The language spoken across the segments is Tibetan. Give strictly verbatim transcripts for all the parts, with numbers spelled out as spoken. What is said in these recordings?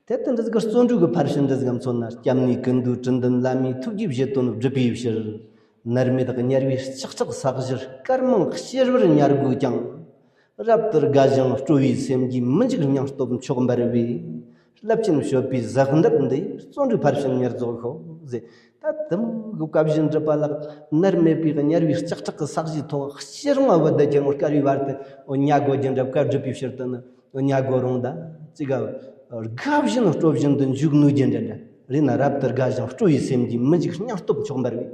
དེ་ལྟར་འདི་གི་བརྩོན་འགྲུས་ཀྱི་ཕར་ཕྱིན་འདི་གམ་མཚོན་ན། སྐྱབས་གནས་ཀུན་འདུས་དྲི་འདོན་བླ་མའི་ཐུགས་ཀྱི་བཞེད་དོན་བསྒྲུབས་པའི་ཕྱིར། མནར་མེད་དམྱལ་བའི་ལྕགས་ཕྲག་ས་གཞིར་སྐར་མང་གཤེར་བར་ཉལ་དགོས་ཀྱང་། རབ་ཏུ་དགའ་ཞིང་སྤྲོ་བའི་སེམས་ཀྱིས་མི་འཇིགས་སྙིང་སྟོབས་མཆོག་འབར་བས། རླབས་ཆེན་སྤྱོད་པའི་གཟེངས་རྟགས་འདི་བརྩོན་འགྲུས་ཕར་ཕྱིན་ཉེར་རྫོགས་ཤོག་ཟེར། ད་དེ་མོ་གི་བཀའ་བཞིན་སྒྲུབ་པ་ལགས། མནར་མེད་པའི་དམྱལ་བའི་ལྕགས་ཕྲག་གི་ས་གཞིའི་ཐོག་གཤེར་མ་བུད་དེ་ཁྱེར་འོང་དཀའ་བའི་བར་དུ་ཉལ་དགོས་ཀྱི་འདྲ། བཀའ་སྒྲུབ་པའི་ཕྱིར་དུ་ནི། ཉལ་དགོས་རུང་ད་ཅི་ག་དགའ་བཞིན་སྤྲོ་བཞིན་དུ་འཇུག་ནུས་ཀྱི་འདྲ་འདྲ་རེད་ན། རབ་ཏུ་དགའ་ཞིང་སྤྲོ་བའི་སེམས་ཀྱིས་མི་འཇིགས་སྙིང་སྟོབས་མཆོག་འབར་བས།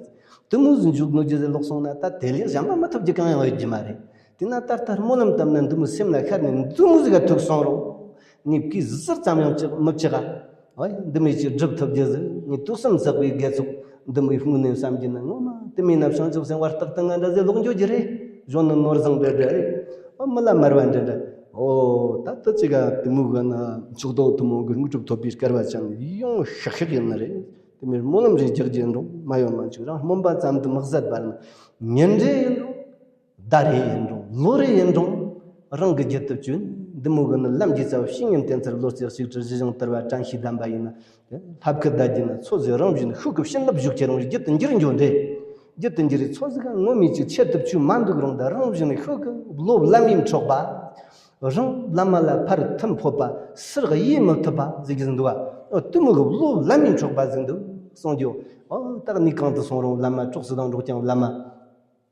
དེ་མོ་ཟིག་འཇུག་ནུས་ཀྱི་ཟེར་ལོག་སོང་ན། ད་དེ་ལས་གཞན་པ་མི་ཐུབ་རྒྱུ་གང་ཡང་ཡོད་རྒྱུ་མ་རེད། དེ་ན་ད་ལྟ་སྨོན་ལམ་བཏབ་ན་འདི་མོ་སེམས་ལ་ཤར་ནས་འདི་མོ་ཟིག་ག་ཐུག་སོང་རུང་། ངས་གུས་ཟུར་ཙམ་ཡང་ཅི་མི་བྱེད་ག། ཨོ་ཡ། འདི་མོ་ཅིག་སྒྲུབ་ཐུབ་རྒྱུ་ཟིག་ངས་དུག་གསུམ་བསགས་པའི་དགེ་ཚོགས་འདི་མོའི་སྔུན་ནས་བསམ་རྒྱུ་ན། ངོ་མ་དེ་མིན་ན་བྱང་ཆུབ་སེམས་དཔའ་རྟག་ཏུ་ང་འདྲ་ཟེར་ལོག་འགྱོ་རྒྱུ་རེད། གཞོན་ནུ་ནོར་བཟང་འདྲ་འདྲ་རེད། ཨོ་མི་ལ་མར་བ་འདྲ་འདྲ། ཨོ་ད་ལྟ་ཅི་ག་དེ་མོ་གི་ན་ཕྱོགས་རྡོག་དེ་མོ་གི་དངོས་གྲུབ་ཐོབ་པའི་སྐལ་བ་ཅན་ཡོང་ཤག་ཤག་ཡིན་ནི་རེད། དེ་མིན་སྨོན་ལམ་རེ་རྒྱག་རྒྱུ་ཡིན་རུང་མ་ཡོང་མ་བཅུག་རང་སྨོན་པ་ཙམ་དུ་མི་ཟད་པར་ན། ཉིན་རེ་ཡིན་རུང་། ཟླ་རེ་ཡིན་རུང་། ལོ་རེ་ཡིན་རུང་། རང་གི་རྒྱུད་དུ་བཅོས་ནས་འདི་མོ་གི་ནི་ལམ་གྱི་རྩ་བ་བཤེས་གཉེན་བསྟེན་ཚུལ། བློ་རྩེ་གཅིག་གྲུབ་གཞི་བཞིན་དར་བ་དྲན་ཤེས་ལྡན་པ་ཡིན་ན། ལྷབ་ཁུ་ད་རྒྱུ་ན་ཚོད་ཟེར་རང་བཞིན་ཤུགས་ཀྱིས་བྱིན་རླབས་ཞུགས་ཁྱེར་རུང་རྒྱུད་དུ་འགྱུར་འགྱོ་འདྲེ། རྒྱུད་དུ་འགྱུར་རེ་ཚོད་ཟིག་ག་ངོ་མའི་ཅིག་ཆེད་དུ་བཅོས་མ་འདུག་རུང་། ད་རང་བཞིན་ཤུགས་ཀྱིས་བློ་བླ་མའི་འཕྲོག་པ། རང་བླ་མ་ལ་ཕར་ཐུན་ཕོབ་པ། སུར་དབྱེ་མི་ཐུབ་པ་ཟེར་གྱི་ཟིག་འདུག་བ། དེ་མོ་གི་བློ་བླ་མའི་འཕྲོག་པ་ཟིག་འདུག་གསུང་རྒྱུ། ཨོ་ད་གནས་གང་དུ་སོང་རུང་བླ་མ། གྲོགས་སུ་དང་འགྲོགས་ཀྱང་བླ་མ།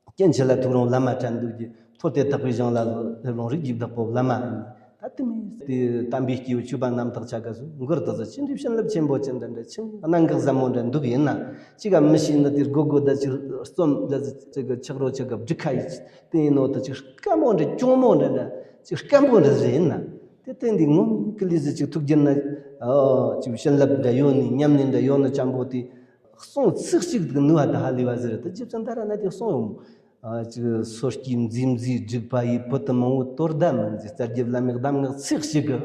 རྐྱེན་ཆེ་ལ་ཐུག་རུང་བླ་མ་དྲན་འདུག་རྒྱུ། འཐོར་ཏེ་ཐག་པའི་ཞིང་ལ་སླེབས་རུང་། རིགས་ཀྱི་བདག་པོ་བླ་མ་ཡིན། ད་དེ་མིན་དེ་དམ་པའི་སྐྱེས་བུ་སྤྱོད་པ་རྣམ་དག་ཆ་ག་སུ་མགུར་དག་ས་ཅི་འདྲའི་བྱིན་རླབས་ཆེན་པོ་ཅན་འདྲ་འདྲ། ཆེན་གནད་འགག་ཟབ་མོ་འདྲ་འདུག་ཡིན་ན། ཅི་ག་མི་ཤེས་ནི་དེ་སྒོ་སྒོ་ད་ཅིག་རྩོམ་འདྲ་ཅིག་གི་ཆག་རོ་ཆག་ག་སྒྲིག་ཁ་ཡིས་དེ་ཡིན་ནོ། ད་ཅིག་དཀའ་མོ་འདྲ་གྱོང་མོ་འདྲ་འདྲ་ཅིག་སྐམ་པོ་འདྲ་ཟེར་ཡིན་ན། དེ་དེ་འདི་ངོ་མ་ཀི་ལི་ཟི་ཅིག་ཐུག་རྒྱུ་ན། ཨོ་ཅིག་བྱིན་རླབས་འདྲ་ཡོད་ནི། ཉམས་ལེན་འདྲ་ཡོད་ནི་ཅན་པོ་དེ། གསུང་ཚིག་གཅིག་གི་ནུས་པ་དེ་ཧ་ལས་པ་ཟེར། དེ་རྗེ་བཙུན་ད་ར་ན་དེ་གསུང་ཡོང་། ཨ་ཅིག་སོ་སྐྱེས་མཛེས་མཛེས་སྒྲིག་པ་ཡི། བུ་དུ་མང་བོས་དོ་ཟླ་མི་མཛད། རྩ་རྒྱུད་བླ་མའི་གདམས་ངག་ཚིག་གཅིག་གི་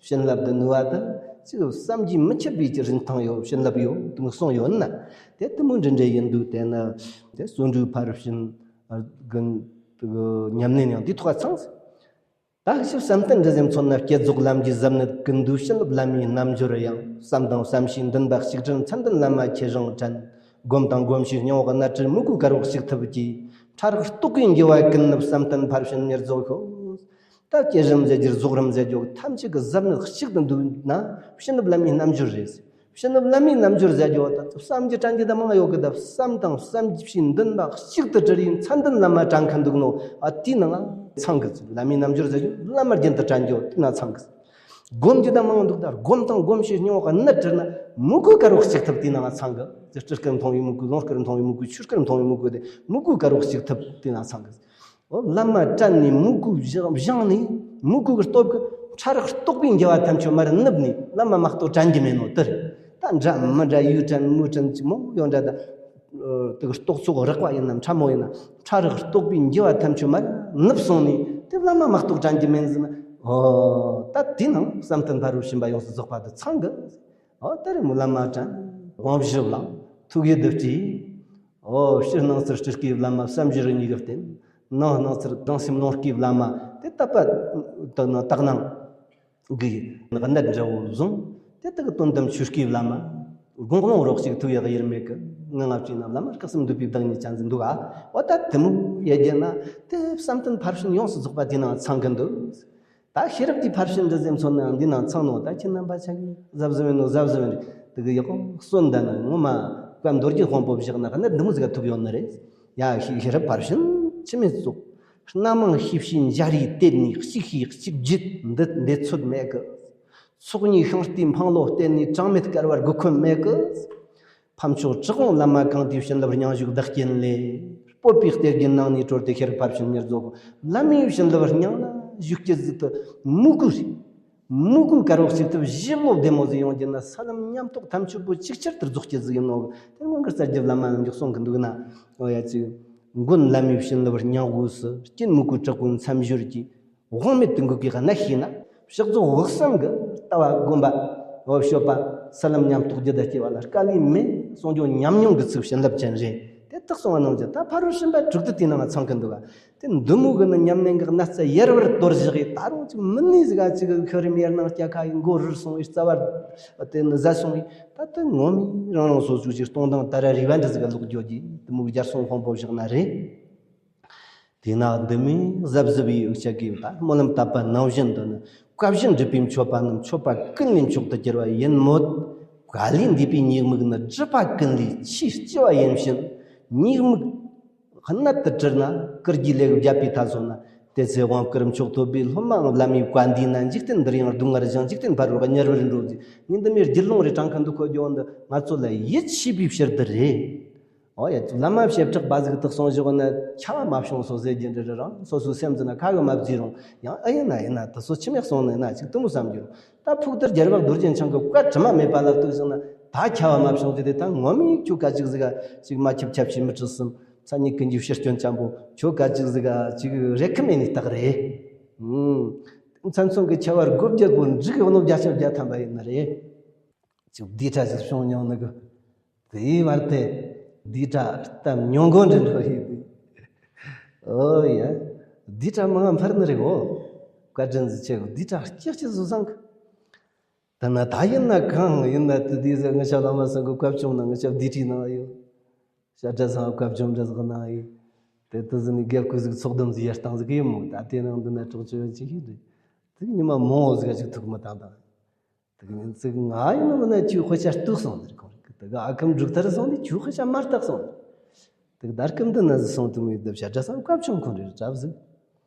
བྱིན་རླབས་དེ་ནུས་པ་དེ་ཅིག་བསམ་གྱིས་མི་ཁྱབ་པའི་ཅིག་རིན་ཐང་ཡོད། བྱིན་རླབས་ཡོད་དེ་མོ་གསུང་ཡོད་ན། དེ་དེ་མོ་འདྲ་འདྲ་ཡིན་འདུག་དེ་ནི་དེ་བརྩོན་འགྲུས་ཕར་ཕྱིན་གི་ཉམས་ལེན་ཡང་དེའི་ཐོག་ཚང་། ད་ཤི་བསམ་གཏན་འདྲ་ཟེར་མཚོན་ན། བསྐྱེད་རྫོགས་ལམ་གྱི་ཟབ་གནད་ཀུན་འདུས་བྱིན་རླབས་བླ་མའི་རྣལ་འབྱོར་ཡང་། བསམ་དང་བསམ་བྱའི་འདུན་པ་གཅིག་སྒྲིལ་མཚན་ལྡན་བླ་མ་ཁྱེད་རང་དྲན། སྒོམ་དང་སྒོམ་བྱའི་སྙིང་པོ་གནད་བྲལ་མོས་གུས་དཀར་པོ་གཅིག་ཐུབ་ཀྱིས། ཕྲ་རགས་རྟོག་པའི་འགྱུ་བ་ཀུན་ནུབ་བསམ་གཏན་ཕར་ཕྱིན་ཉེར་རྫོགས་ཤོག་ད་བསྐྱེད་རིམ་ཟེར་རྒྱུ་རྫོགས་རིམ་ཟེར་རྒྱུ་ཐམས་ཅད་ཀྱི་ཟབ་གནད་གཅིག་ཏུ་འདུས་ན་བྱིན་རླབས་བླ་མའི་རྣལ་འབྱོར་རེད། བྱིན་རླབས་བླ་མའི་རྣལ་འབྱོར་ཟེར་རྒྱུ་བ་ད་བསམ་རྒྱུ་དྲན་རྒྱུ་ད་མང་ཡོད་གི། ད་བསམ་དང་བསམ་བྱའི་འདུན་པ་གཅིག་ཏུ་དྲིལ་བའི་མཚན་ལྡན་བླ་མ་དྲན་མཁན་འདུག་ནོ། ཨ་དེའི་ནང་ཚང་གི། བླ་མའི་རྣལ་འབྱོར་ཟེར་རྒྱུ་བླ་མ་རྒྱུན་དུ་དྲན་རྒྱུ་དེའི་ནང་ཚང་གི། སྒོམ་རྒྱུ་ད་མང་འདུག་ད་སྒོམ་དང་སྒོམ་བྱའི་སྙིང་པོ་གནད་དྲིལ་ན་མོས་གུས་དཀར་པོ་གཅིག་ཐུབ་དེའི་ནང་ཚང་གི། སྤྲུལ་སྐུར་མཐོང་བའི་མོས་གུས། ལོངས་སྐུར་མཐོང་བའི་མོས་གུས། ཆོས་སྐུར་མཐོང་བའི་མོས་གུས་དེ་མོས་གུས་དཀར་པོ་གཅིག་ཐུབ་དེའི་ནང་ཚང་གི། འོ་བླ་མ་དྲན་ནས་མོས་གུས་བཞག་བཞེངས་ནས་མོས་གུས་ཀྱི་སྟོབས་ཀྱིས་ཕྲ་རགས་རྟོག་པའི་འགྱུ་བ་ཐམས་ཅད་མར་ནུབ་ནས་བླ་མ་མ་གཏོགས་དྲན་རྒྱུ་མེད་ནོ་དེ་རེད། ད་འདྲ་མི་འདྲ་ཡུལ་དྲན་མི་དྲན་ཅིག་མང་ཡོད་འདྲ། ད་དེ་གི་རྟོག་ཚོགས་རེག་པ་ཡིན་ནམ་ཕྲ་མོ་ཡིན་ན་ཕྲ་རགས་རྟོག་པའི་འགྱུ་བ་ཐམས་ཅད་མར་ནུབ་སོང་ནས་དེ་བླ་མ་མ་གཏོགས་དྲན་རྒྱུ་མེད་ཟེར་ན། འོ་ད་དེ་ནང་བསམ་གཏན་ཕ་རོལ་ཕྱིན་པ་ཡོངས་སུ་རྫོགས་པ་དེ་ཚང་གི། འོ་ད་རེས་མོ་བླ་མ་དྲན། དབང་བཞི་བླངས། ཐུགས་ཡིད་དུ་བསྐྱེད། འོ་ཕྱི་སྣང་ཚུལ་སྤྲུལ་སྐུའི་བླ་མ་བསམ་བཞིན་གཉིས་ཀྱི་རྟེན། ནང་སྣང་ཚུལ་སྡང་སེམས་ལོངས་སྐུའི་བླ་མ་དེ་དག་པ་དག་སྣང་དག་སྣང་གི་གནད་འདྲ་བོ་བཟུང་། དེ་དག་གི་དོན་དམ་ཆོས་སྐུའི་བླ་མ་དགོངས་ཀློང་རོ་གཅིག་ཐུགས་ཡིད་དབྱེར་མེད་ཀྱི་ངང་ང་བཅས་ན་བླ་མ་སྐུ་གསུམ་འདུས་པའི་བདག་ཉིད་ཅན་ཟིག་འདུག་ག་འོ་ད་དེ་མོ་ཡེ་རྒྱུ་ན་དེ་བསམ་གཏན་ཕར་ཕྱིན་ཡོངས་སུ་རྫོགས་པ་དེ་ནང་ཚང་གི་འདུག་ད་ཤེས་རབ་ཀྱི་ཕར་ཕྱིན་འདི་ཟེར་མཚོན་ན་འདི་ནང་ཚང་ནོ། ད་ཁྱེད་རྣམ་པ་ཆ་གིས་གཟབ་གཟབ་ཡིན་ནོ་གཟབ་གཟབ་ཡིན། དེ་གི་ཡག་གསོན་ད་ནི་ངོ་མ་བཀའ་མདོ་རྒྱུད་དཔང་པོ་བཞག་ན་གནད་འདི་མོ་ཟིག་ག་ཐུག་ཡོད་ནི་རེད། ཡ་ཤེས་ཤེས་རབ་ཕར་ཕྱིན་འཆི་མེད་རྫོགས། སྣ་མང་ཤེས་བྱའི་འཇའ་རིས་གཏད་ནས་གཅིག་ཤེས་གཅིག་བརྗེད་འདི་འདི་ཚོད་མེད་གི། ཚོགས་གཉིས་ཤིང་རྟའི་འཕང་ལོ་གཏད་ནས་གྲངས་མེད་བསྐལ་བར་སྒུག་ཁོམ་མེད་གི། ཕ་མཆོག་གྲུབ་དབང་བླ་མ་གང་དེའི་བྱིན་རླབས་སྙིང་བཞུགས་བདག་རྐྱེན་ལས། སྤོབས་པའི་གཏེར་གྱི་ནང་ནས་གྲོལ་ཏེ་ཤེས་རབ་ཕར་ཕྱིན་ཉེར་རྫོགས། བླ་མའི་བྱིན་རླབས་སྙིང་ལ་བཞུགས་ཀྱི་ཟིག་ཏུ་མོས་གུས་རེད། མོས་གུས་དཀར་པོ་གཅིག་ཐུབ་བཞི་བློ་བདེ་མོ་ཟིག་ཡོང་རྒྱུ་ན་ས་ལམ་ཉམས་རྟོགས་ཐམས་ཅད་པོ་ཅིག་ཅར་དུ་རྫོགས་ཀྱི་ཟིག་ཡིན་ནོ། དེ་སྔོན་གྱི་རྩ་རྒྱུད་བླ་མ་རྣམས་ཀྱིས་གསུང་གི་འདུག་ན། འོ་ཡ་ཅིག་མགོན་བླ་མའི་བྱིན་རླབས་སྙིང་དབུས་སུ། རྐྱེན་མོས་གུས་དྲག་པོའི་མཚམས་སྦྱོར་གྱིས། དབང་མེད་དུ་འགུག་གི་གནད་ཤེས་ན། ཕྱག་རྫོགས་འོག་གསུམ་གྱི་ལྟ་བ་སྒོམ་པ། འོ་སྤྱོད་པ། ས་ལམ་ཉམས་རྟོགས་རྒྱུད་དུ་སྐྱེ་བ་ལ་དཀའ་ལས་མེད་གསུང་རྒྱུ་ཉམས་མྱོང་གི་ཚིག་བྱིན་རླབས་ཅན་རེད། དེ་དག་སོང་བ་ནང་བཞིན་ད་ཕ་རོལ་ཕྱིན་པ་དྲུག་དེ་དེའི་ནང་ལ་ཚང་གི་འདུག་ག་དེ་འདི་མོ་གི་ནི་ཉམས་ལེན་གི་གནད་རྩ་ཡལ་བར་དོར་བཞག་གི། ད་རུང་ཅིག་མི་ནུས་ཟིག་ག་ཅིག་ཤི་རིམ་ཡར་ནང་སྐྱ་ཁ་ཡི་མགོ་རུལ་སོང་བའི་རྩ་བ་དེ་ནི་ཟད་སོང་བའི། ད་དེ་ངོ་མས་རང་རང་སོ་སོའི་ཅིག་སྟོང་དང་དར་ར་རི་བ་འདྲ་ཟིག་ག་ལོག་འགྱོ་རྒྱུ་དེ་མོ་གི་རྒྱལ་སྲུང་དཔང་པོ་བཞག་ན་རེད། དེས་ན་འདི་མོའི་གཟབ་གཟབ་ཡིས་འུ་ཅག་གིས་ད་སྨོན་ལམ་བཏབ་པ་ནང་བཞིན་དུ་ནི། བཀའ་བཞིན་སྒྲུབ་པའི་མཆོད་པ་རྣམས་མཆོད་པ་ཀུན་ལས་མཆོག་ཏུ་གྱུར་པ་ཡིན་མོད། བཀའ་ལས་འདས་པའི་ཉེས་དམིགས་ནི་སྒྲུབ་པ་ཀུན་ལས་ཆེས་ལྕི་བ་ཡིན་ཕྱིན། ཉེས་དམིགས་གནད་དུ་དྲིལ་ན། བཀུར་གྱི་ལས་བརྒྱབ་པའི་མཐའ་སོན་ན། དེ་ཚེ་དབང་བསྐུར་མཆོག་ཐོབ་པའི་སློབ་མའང་བླ་མའི་བཀའ་འདུས་ན། འཇིག་རྟེན་འདིར་ཡང་སྡུག་བསྔལ་ཞིང་། འཇིག་རྟེན་ཕ་རོལ་གཉེར་བར་འགྲོ་ཟེར། ངས་འདི་མོའི་རྒྱུད་ལུང་རེ་དྲངས་ཁ་འདུག་གོ། རྒྱུ་འདི་ང་ཚོ་ལ་ཡིད་ཆེས་པའི་ཕྱིར་དུ་རེད། ཨོ་ཡ། བླ་མ་བྱེ་བྲག་པ་ཟིག་དག་སོང་བཞག་ན་ཁྱབ་པ་མ་བྱུང་སོང་ཟེར་རྒྱུ་འདྲ་རེད། རང་སོ་སོའི་སེམས་ཟིན་ན་ཁ་གི་མ་བརྫིས་རུང་ཡང་ཨ་ཡིན་ན་ཡིན་ན་དེ་སོ་ཆི་མེད་སོང་ནི་ཡིན་ན་ཅིག་དུ་མོ་བསམ་རྒྱུ་རུང་། ད་ཕུགས་དར་རྒྱལ་བ་རྡོ་རྗེ་འཆང་གི་བཀའ་དྲི་མ་མེད་པ་ལ་ལྟོས་བཞག་ན་ད་ཁྱབ་པ་མ་བྱུང་རྒྱུ་དེ། ད་ངོ་མས་ཁྱོད་སྐད་ཅིག་ཟིག་ག་ཅིག་མ་ཁྱབ་ཁྱབ་ཕྱིས་མི་ཁྲི་གསུམ། མཚན་ཉིད་ཀུན་གྱི་ཕྱིར་སྐྱོན་ཅན་པོ་ཁྱོད་སྐད་ཅིག་ཟིག་ག་ཅིག་རེ་ཁི་མེད་ནི་རྟགས་རེད། ཨུམ། མཚན་མཚོན་གྱི་ཁྱབ་པ་དགུ་བརྒྱ་པོ་འབྲུག་གི་གནོད་བརྒྱ་ཆ་བརྒྱ་ཐམ་པ་ཡིན་ནི་རེད། ཅིག་བསྡུས་གྲྭ་ཞིག་བྱུང་མྱོང་ནི་གི། དེའི་བར་དེ་བསྡུས་གྲྭ་བཏབ་མྱོང་གོ་འདྲ་འགྲོ་ཡི། ཨོ་ཡ། བསྡུས་གྲྭ་མང་ང་འཕར་ནི་རེད་གོ། བཀའ་དྲིན་ཟིག་ཆེ་གོ། བསྡུས་གྲྭ་སྐྱིད་སྐྱིད་བཟོ་བཟང་གི། ད་ན་ད་ཡིན་ན་གང་ཡིན་ན་དེ་དུས་ཟེར། ང་ཞབས་བླ་མ་ཚང་གི་བཀའ་བཅོམ་ན་ང་ཞབས་བསྡུས་གྲྭའི་ནང་ཡོད། བཤད་གྲྭ་ཚང་བཀའ་བཅོམ་འདྲ་ཟིག་གནང་ཡོད། དེ་དུས་ཟིན་ནས་རྒྱལ་སྐུ་ཟིག་ཚོགས་བསྡོམས་ཟིག་ཡར་བཏང་ཟིག་ཡིན་མོད། ད་དེ་ནང་འདི་ན་གྲོགས་ཆོད་ཅིག་ཡིན་རེད། དེ་ཉི་མ་མང་བོ་ཟིག་ཅིག་ཐུག་མི་བཏང་དང་། དེ་ནས་ཚིག་ང་ཡིན་ནམ་ན་ཁྱོའི་དཔེ་ཆ་རྟོགས་སོང་ཟེར་ཁོང་རེ། དེ་ག་ཨ་ཁུམ་འབྲུག་ཐར་སོང་དུས་ཁྱོའི་དཔེ་ཆ་མ་རྟོགས་སོང་། དེ་ག་ད་སྐུམ་དུ་ན་ཟི་སོང་དུ་མི་སྡེབ་བྱ་འདྲ་སང་བཀའ་ཆུང་ཁོང་རེ་གྲབས་ཟིག་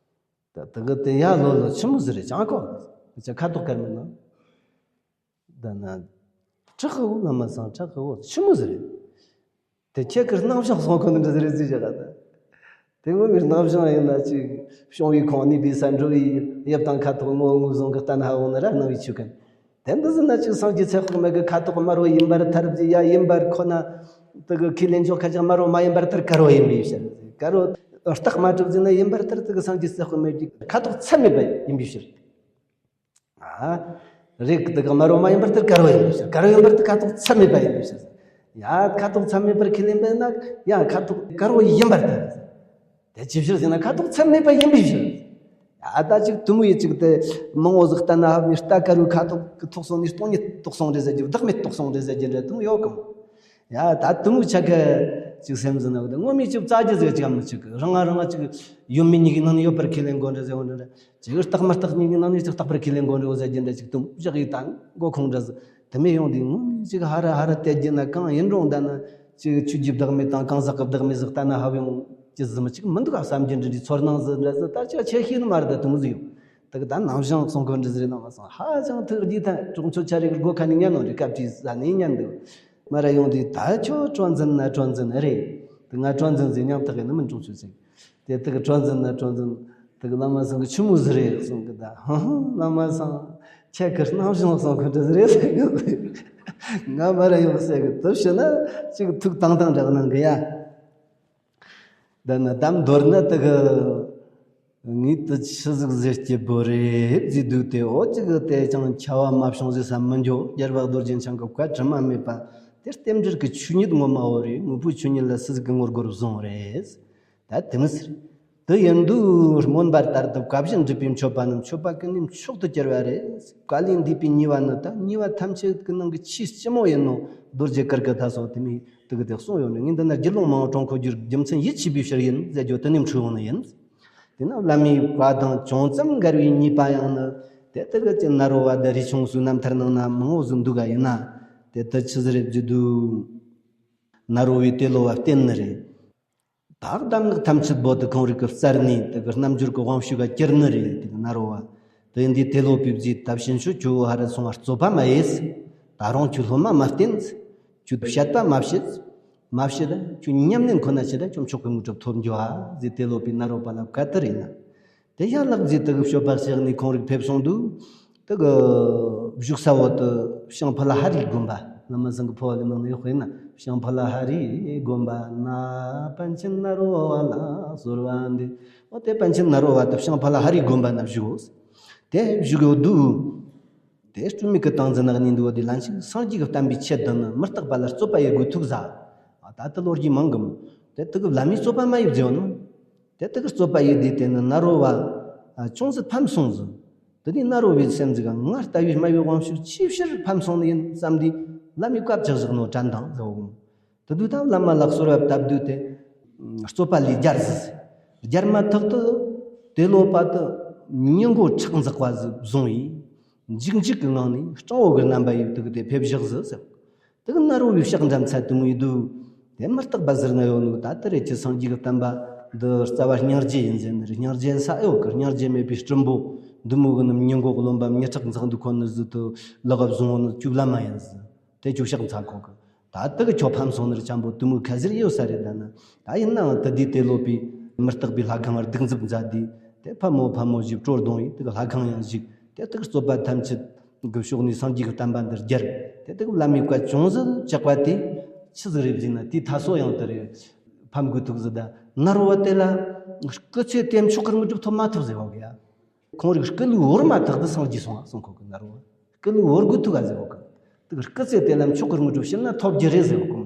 ད་དེ་ག་དེ་ཡ་ལོ་ལོ་ཆི་མོ་ཟིག་རེད་ཅང་གོ། དཔེ་ཆ་ཁ་དོག་དཀར་མིན་ན། ད་ན་དྲག་གི་འོ། བླ་མ་སང་དྲག་གི་འོ། ཆི་མོ་ཟིག་རེད། དེ་ཁྱེད་ཀྱི་རྣམ་གཞག་སོང་ཁོ་ནི་འདྲ་ཟེར་རེད་ཟེར་བཞག་ག་ད། དེ་ངོ་མའི་རྣམ་གཞག་ཡིན་ན་ཅིག་བྱུང་བའི་ཁོང་ནུས་པའི་ས་འགྲོ་བའི་ཡབ་དང་ཁ་ཐོག་ངོ་ངོ་བཟུང་གི་ལྟ་ན་ཧ་འོང་ན་ར་སྣང་བའི་ཆོས་ཀུན། དེ་འདི་ཟིན་ན་ཅིག་སངས་རྒྱས་ཚེ་དཔག་མེད་ཀྱི་ཁ་དོག་དམར་བོ་ཡིན་པར་ཐལ་ཟེར། ཡ་ཡིན་པར་ཁོ་ན། དེ་གི་ཁས་ལེན་ཆོག་ཁ་ཅིག་དམར་བོ་མ་ཡིན་པར་ཐལ། དཀར་བོ་ཡིན་པའི་ཕྱིར། དཀར་བོ་རྟགས་མ་གྲུབ་ཟིན་ན་ཡིན་པར་ཐལ། དེ་གི་སངས་རྒྱས་ཚེ་དཔག་མེད་ཀྱི་ཁ་དོག་ཚད་མེད་པ་ཡིན་པའི་ཕྱིར། ཨ། རེད། དེ་གི་དམར་བོ་མ་ཡིན་པར་ཐལ། དཀར་བོ་ཡིན་པའི་ཕྱིར། དཀར་བོ་ཡིན་པར་ཐལ། ཁ་དོག་ཚད་མེད་པ་ཡིན་པའི་ཕྱིར། ཡ། ཁ་དོག་ཚད་མེད་པར་ཁས་ལེན་པས་ན་ཡང་ཁ་དོག་དཀར་བོ་ཡིན་པར་ཐལ། དེ་ཅི་ཕྱིར་ཟེར་ན་ཁ་དོག་ཚད་མེད་པ་ཡིན་པའི་ཕྱིར། ཡ། ད་ཅིག་དུ་མོ་ཡི་ཅིག་དེ་མང་བོ་ཟིག་ལྟ་ན་ཧབ་ནི་རྟ་དཀར་བོའི་ཁ་དོག་གི་ཐོག་སོང་ནི་སྟོང་ཉིད་རྟོགས་སོང་རེད་ཟེར་རྒྱུ། བདག་མེད་རྟོགས་སོང་རེད་ཟེར་རྒྱུ་འདྲ་དུ་མོ་ཡོད་གམ། ཡ། ད་དུ་མོ་ཆ་ག་ཅིག་སེམས་ཟིན་ན་གི་དེ་ངོ་མས་ཅིག་བཙལ་རྒྱུ་ཟེར་ཅིག་མི་ཆུག་གི། རང་ང་རང་ང་ཅིག་ཡོད་མེད་གཉིས་ཀྱི་ནང་ནས་ཡོད་པར་ཁས་ལེན་དགོས་འདྲ་ཟེར་འོ་འདྲ་འདྲ། ཅིག་རྟག་མ་རྟག་གཉིས་ཀྱི་ནང་ནས་ཅིག་རྟག་པར་ཁས་ལེན་དགོས་རེད་འོ་ཟེར་རྒྱུ་འདྲ་ཅིག་དུ་བཞག་ཡིག་དང་མགོ་ཁུངས་འདྲ་ཟིག་དུ་མེད་ཡོང་དུས་ངོ་མས་ཅིག་ཧ་ར་ཧ་ར་བལྟས་རྒྱུ་ན། གང་ཡིན་རུང་ད་ནི་ཅིག་ཆོས་ཀྱི་བདག་མེད་དང་གང་ཟག་གི་བདག་མེད་ཟིག་ལྟ་ན་ཧ་བ་ཡོང་རྒྱུ་ཟིག་མི་ཅིག་མི་འདུག་ག་བསམ་རྒྱུ་འདྲ་འདྲའི་ཚོར་སྣང་ཟིག་འདྲ་ཟིག་ད་ཅིག་ཆེ་ཤོས་ནི་མ་རེད། ད་དུ་མོ་ཟིག་ཡོད། དེ་གི་ད་ནང་བཞིན་གསུང་གི་འདྲ་ཟིག་རེད། ནང་མ་སོང་ཧ་ཅང་ཐུགས་རྒྱུས་ཐན། གྲོགས་མཆོད་ཆ་རེ་གི་སྒོ་ཁ་ནས་ཉན་ནོ་རེད། སྐབས་དེའི་ས་ནས་ཉན་འདུག་མ་ར་ཡོང་དུས་ད་ཁྱོད་གྲོ་འཛིན་ན་གྲོ་འཛིན་རེད། དེ་ང་གྲོ་འཛིན་ཟིག་ཉམ་ཐག་གི་ནི་མི་གྲོགས་མཆོད་ཟིག་དེ་དག་གྲོ་འཛིན་ན་གྲོ་འཛིན། དག་བླ་མ་སང་གི་ཆི་མོ་ཟིག་རེད་གསུང་གི། ད་ཧང་ཧང་བླ་མ་སང་ཁྱེད་ཀྱི་རྣམ་གཞུང་སང་གི་འདྲ་ཟིག་རེད་ཟེར་གི། ང་མ་ར་ཡོང་ཟེར་གི། དུ་ཕྱི་ན་ཅིག་ཐུགས་དང་དང་འདྲ་གནང་གི་ཡ། ད་ན་དམ་མདོར་ན་དག་ངས་དུ་ཆི་ཟིག་ཟེར་སྐྱིད་པོ་རེད་ཟེར་འདུག་སྟེ། འོ་ཅིག་དེ་ཅང་ཁྱབ་པ་མ་བྱུང་ཟེར་བསམ་མི་འགྱོ། རྒྱལ་བ་རྡོ་རྗེ་འཆང་གི་བཀའ་དྲི་མ་མེད་པ་དེ་རྟེན་འབྲེལ་གྱི་ཆོས་ཉིད་ངོ་མ་བོ་རེད། དངོས་པོའི་ཆོས་ཉིད་ལ་སུ་ཟིག་གི་ངོ་རྒོལ་བཟུང་རེད། ད་དེ་མི་སྲིད། དེ་ཡིན་དུས་སྨོན་པ་ལྟར་དུ་བཀའ་བཞིན་སྒྲུབ་པའི་མཆོད་པ་རྣམས་མཆོད་པ་ཀུན་ལས་མཆོག་ཏུ་གྱུར་པ་རེད། བཀའ་ལས་འདས་པའི་ཉེས་པ་ནི། ད་ཉེས་པ་ཐམས་ཅད་ཀྱི་ནང་གི་ཆེས་ལྕི་མོ་ཡིན་ནོ། རྡོ་རྗེ་གུར་དཀར་ད་སོགས་དེ་མོ་དེ་གི་དེ་གསུངས་ཡོད་ནི། ངས་འདི་ན་རྒྱུད་ལུང་མང་བོ་དྲངས་ཁོ་རྒྱུར་རྒྱུ་མཚན་ཡིད་ཆེས་པའི་ཕྱིར་ཡིན་ཟེར་རྒྱུ་དེ་ནས་འཁྲུལ་འོང་ནི་ཡིན། དེ་ན་བླ་མའི་བཀའ་དང་ཅུང་ཙམ་འགལ་བའི་ཉེས་པ་ཡང་ནི། དེ་དེ་གི་ཅི་ནཱ་རོ་པ་དེ་རས་ཆུང་བསོད་ནམས་མཐར་གནང་ན་མང་བོ་ཟིག་འདུག་ག་ཡིན་ན། དེ་དེ་ཆི་ཟིག་རེད་བརྗོད་དུས། ནཱ་རོ་པའི་ཏེ་ལོ་པ་བསྟེན་ནི་རེད། ད་གདམས་ངག་ཐམས་ཅད་པོ་དེ་ཁོང་རིགས་ཀྱི་རྩར་ནས་དེ་གི་རྣལ་འབྱོར་གྱི་དབང་ཕྱུག་ག་གྱུར་ནི་རེད། དེ་གི་ནཱ་རོ་པ། དེ་འདི་ཏེ་ལོ་པའི་རྗེས་ད་ཕྱིན་ཆད་ཁྱོད་ཧ་ར་སོང་བ་རྩོད་པ་མ་ཡེས། ད་རུང་ཁྱོད་སློབ་མ་མ་བསྟེན། ཁྱོད་བཤད་པ་མ་བཤད། མ་བཤད། ཁྱོད་ཉམས་ལེན་ཁོ་ན་བྱེད་ད་ཁྱོད་མཆོག་གི་དངོས་གྲུབ་ཐོབ་འགྱོ་ཨ་ཟེར་ཏེ་ལོ་པའི་ནཱ་རོ་པ་ལ་བཀའ་དེ་རེད་ན། དེ་ཡང་ལག་རྗེས་དེ་གི་སྤྱོད་པ་བཤད་ནས་ཁོང་རིགས་ཕེབས་སོང་དུས། དེ་གི་བཞུགས་ས་བོ་དེ་ཤང་ཕ་ལ་ཧ་རིའི་དགོན་པ། བླ་མ་ཚང་གི་འཕོ་བ་གི་ནང་ནས་དཔེར་ན་ཤང་ཕ་ལ་ཧ་རིའི་དགོན་པ་ན་པཎ་ཆེན་ནཱ་རོ་པ་ལ་གསོལ་བ་འདེབས། འོ་དེ་པཎ་ཆེན་ནཱ་རོ་པ་དེ་ཤང་ཕ་ལ་ཧ་རིའི་དགོན་པ་ན་བཞུགས། དེ་བཞུགས་ཡོད་དུས། དེ་སྤྲུལ་མེད་ཀྱི་ཏིང་འཛིན་ནག་ཉིད་འདུག་པ་དེ་ལན་ཞིག་སངས་རྒྱས་ཀྱི་བསྟན་པའི་ཆེད་དུ་ནི་མི་རྟག་པ་ལ་རྩོད་པ་ཡེ་དགོས་ཐུག་ཟ། ད་དེ་ལོ་རྒྱུས་མང་གི་མོད། དེ་དེ་གི་བླ་མའི་རྩོད་པ་མ་ཡིན་བརྗོད་ནོ། དེ་དེ་གི་རྩོད་པ་ཡིན་དེ་དེ་ནི་ནཱ་རོ་བ་ཅུང་ཟད་ཕམ་སོང་ཟིག་དེ་དེ་ནཱ་རོ་བའི་སེམས་ཟིག་ག་ང་ལྟ་བུའི་སྨྲ་བའི་དབང་ཕྱུག་ཅིའི་ཕྱིར་ཕམ་སོང་ནི་ཡིན་བསམ་དུས་བླ་མའི་བཀའ་བཅག་བཞག་ནོ་དྲན་དང་ཟེར་བ། དེ་དུས་ད་བླ་མ་ལ་གསོལ་བ་བཏབ་དུས་དེ་རྩོད་པ་ལས་རྒྱལ་ཟིག་རྒྱལ་མ་ཐག་ཏུ་དེ་ལོ་པ་དུ་ཉིན་མགོ་ཁྲག་འཛག་པ་ཟིག་བཟུང་ཡིས། འཇིགས་འཇིགས་ཀྱི་ངང་ནས་སྤྲང་བོ་གི་རྣམ་པ་ཡིས་དུ་གི་དེ་ཕེབས་བཞག་ཟིག་ཟེར། དེ་གི་ནཱ་རོ་བའི་ཕྱག་འདྲ་མཚན་དུ་མོ་ཡི་དུ། དེ་མི་རྟག་པ་ཟེར་ན་ཡོད་ནོ་ད་དེ་རེད་ཀྱི་སངས་རྒྱས་ཀྱི་བསྟན་པ་འདི་རྩ་བ་སྙིང་རྗེ་ཡིན་ཟེར་ནི་རེད། སྙིང་རྗེ་ས་ཨེ་ཡོད་གི་སྙིང་རྗེ་མེད་པའི་སྲིན་པོ་འདི་མོ་གི་ནི་ཉིན་མགོ་རློན་པ་མི་ཁྲག་འཛག་འདུག་ཁོ་ནི་ཟིག་དུ་ལག་བཟུང་བོ་ནི་ཅུག་ལ་མ་ཡིན་ཟིག་དེ་ཅུག་ཕྱག་འཚལ་ཁོ་གི་ད་དེ་གི་ཁྱོ་ཕམ་སོང་ནི་རེད་ཅང་པོ་དུ་མོ་ཁ་ཟེར་ཡོད་ས་རེད། ད་ནི་ད་ཡིན་ནའང་དེ་དུས་དེ་ལོ་པའི་མི་རྟག་པའི་ལྷ་ཁང་སྡིགས་མཛུབ་མཛད་དུས་དེ་ཕམ་མོ་ཕམ་མོ་ཞིག་དྲོ་རྡུང་ཡིས་དེ་གི་ལྷ་ཁང་ཡང་བཞུགས། དེ་དག་རྩོད་པ་ཐམས་ཅད་གི་ཕྱོགས་ནས་སངས་རྒྱས་ཀྱི་བསྟན་པ་འདིར་རྒྱལ། དེ་དག་བླ་མའི་བཀའ་ཅུང་ཟད་བཅག་པ་དེ་ཆི་ཟིག་རེད་ཟེར་ན་དེའི་མཐའ་སོ་ཡང་དེ་རེད། ཕམ་དགོས་ཐུག་ཟིག་ད་ནཱ་རོ་བ་དེ་ལ་སྐུ་ཚེ་དེ་མཆོག་གི་དངོས་གྲུབ་ཐོབ་མ་ཐུབ་ཟེར་བ་གི་ཡ། ཁོང་རིགས་སྐུ་ལུས་བོར་མ་ཐག་ཏུ་སངས་རྒྱས་སོང་ང་གསུང་ཁོ་གི་ནཱ་རོ་བ། སྐུ་ལུས་བོར་དགོས་ཐུག་ག་ཟེར་བ་གི། དེ་གི་སྐུ་ཚེ་དེ་ལ་མཆོག་གི་དངོས་གྲུབ་ཕྱིན་ན་ཐོབ་རྒྱུ་རེད་ཟེར་བ་གི།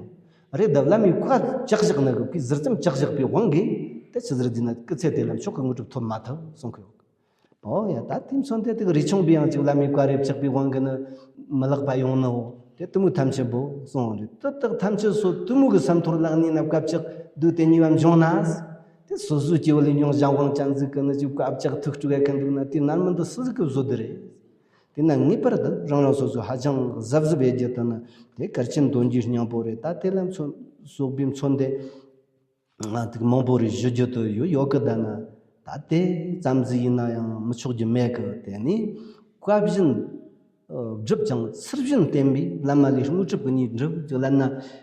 རེད་ད་བླ་མའི་བཀའ་བཅག་བཞག་ནི་གི་ཟུར་ཙམ་བཅག་བཞག་པའི་དབང་གིས་དེ་ཆི་ཟིག་རེད་ཟེར་ན་སྐུ་ཚེ་དེ་ལ་མཆོག་གི་དངོས་གྲུབ་ཐོབ་མ་ཐུབ་གསུང་ཁོ་ཡོད་གི། ཨོ་ཡ་ད་དེ་མཚོན་དེ་དེ་གི་རས་ཆུང་པས་ཡང་ཅིག་བླ་མའི་བཀའ་རེ་བཅག་པའི་དབང་གིས་ནི་མི་ལེགས་པ་ཡོང་ནི་འོ། དེ་དུ་མོ་ཐམས་ཅད་པོ་གསུང་རེད། དེ་དག་ཐམས་ཅད་སོ་དུ་མོ་གི་སེམས་ཐོར་ལ་གནས་ན་བཀའ་བཅག་དུས་དེ་ཉེས་པ་འབྱུང་ན། དེ་སོ་སོའི་སྐྱེ་བོ་ལས་ཉུང་གཞན་དབང་ཅན་ཟིག་གི་ནི་ཅིག་བཀའ་བཅག་ཐུག་སྤྲུག་ག་མཁན་འདུག་ན་དེ་ནར་མི་འདི་སུ་ཟིག་གི་བཟོ་འདི་རེད། དེ་ན་ངེས་པར་དུ་རང་རང་སོ་སོ་ཧ་ཅང་གཟབ་གཟབ་ཡེད་རྒྱུ་དེ་ནི་དེ་གལ་ཆེན་དོན་གྱི་སྙིང་པོ་རེད། ད་དེ་ལ་མཚོན་སོགས་པའི་མཚོན་དེ། ང་ཐུག་མང་པོ་རེ་ཞུ་རྒྱུ་དུ་ཡོད་ཡོད་གི་ད་ན། ད་དེ་ཙམ་ཟིག་ཡིན་ན་ཡང་མི་ཆོག་རྒྱུ་མེད་གི། དེ་ནི་བཀའ་བཞིན་སྒྲུབ་ཀྱང་ཚུལ་བཞིན་བསྟེན་པའི་བླ་མ་ལས་དངོས་གྲུབ་ཀྱི་གཉིས་འགྲུབ་ཅིག་ལབ་ན།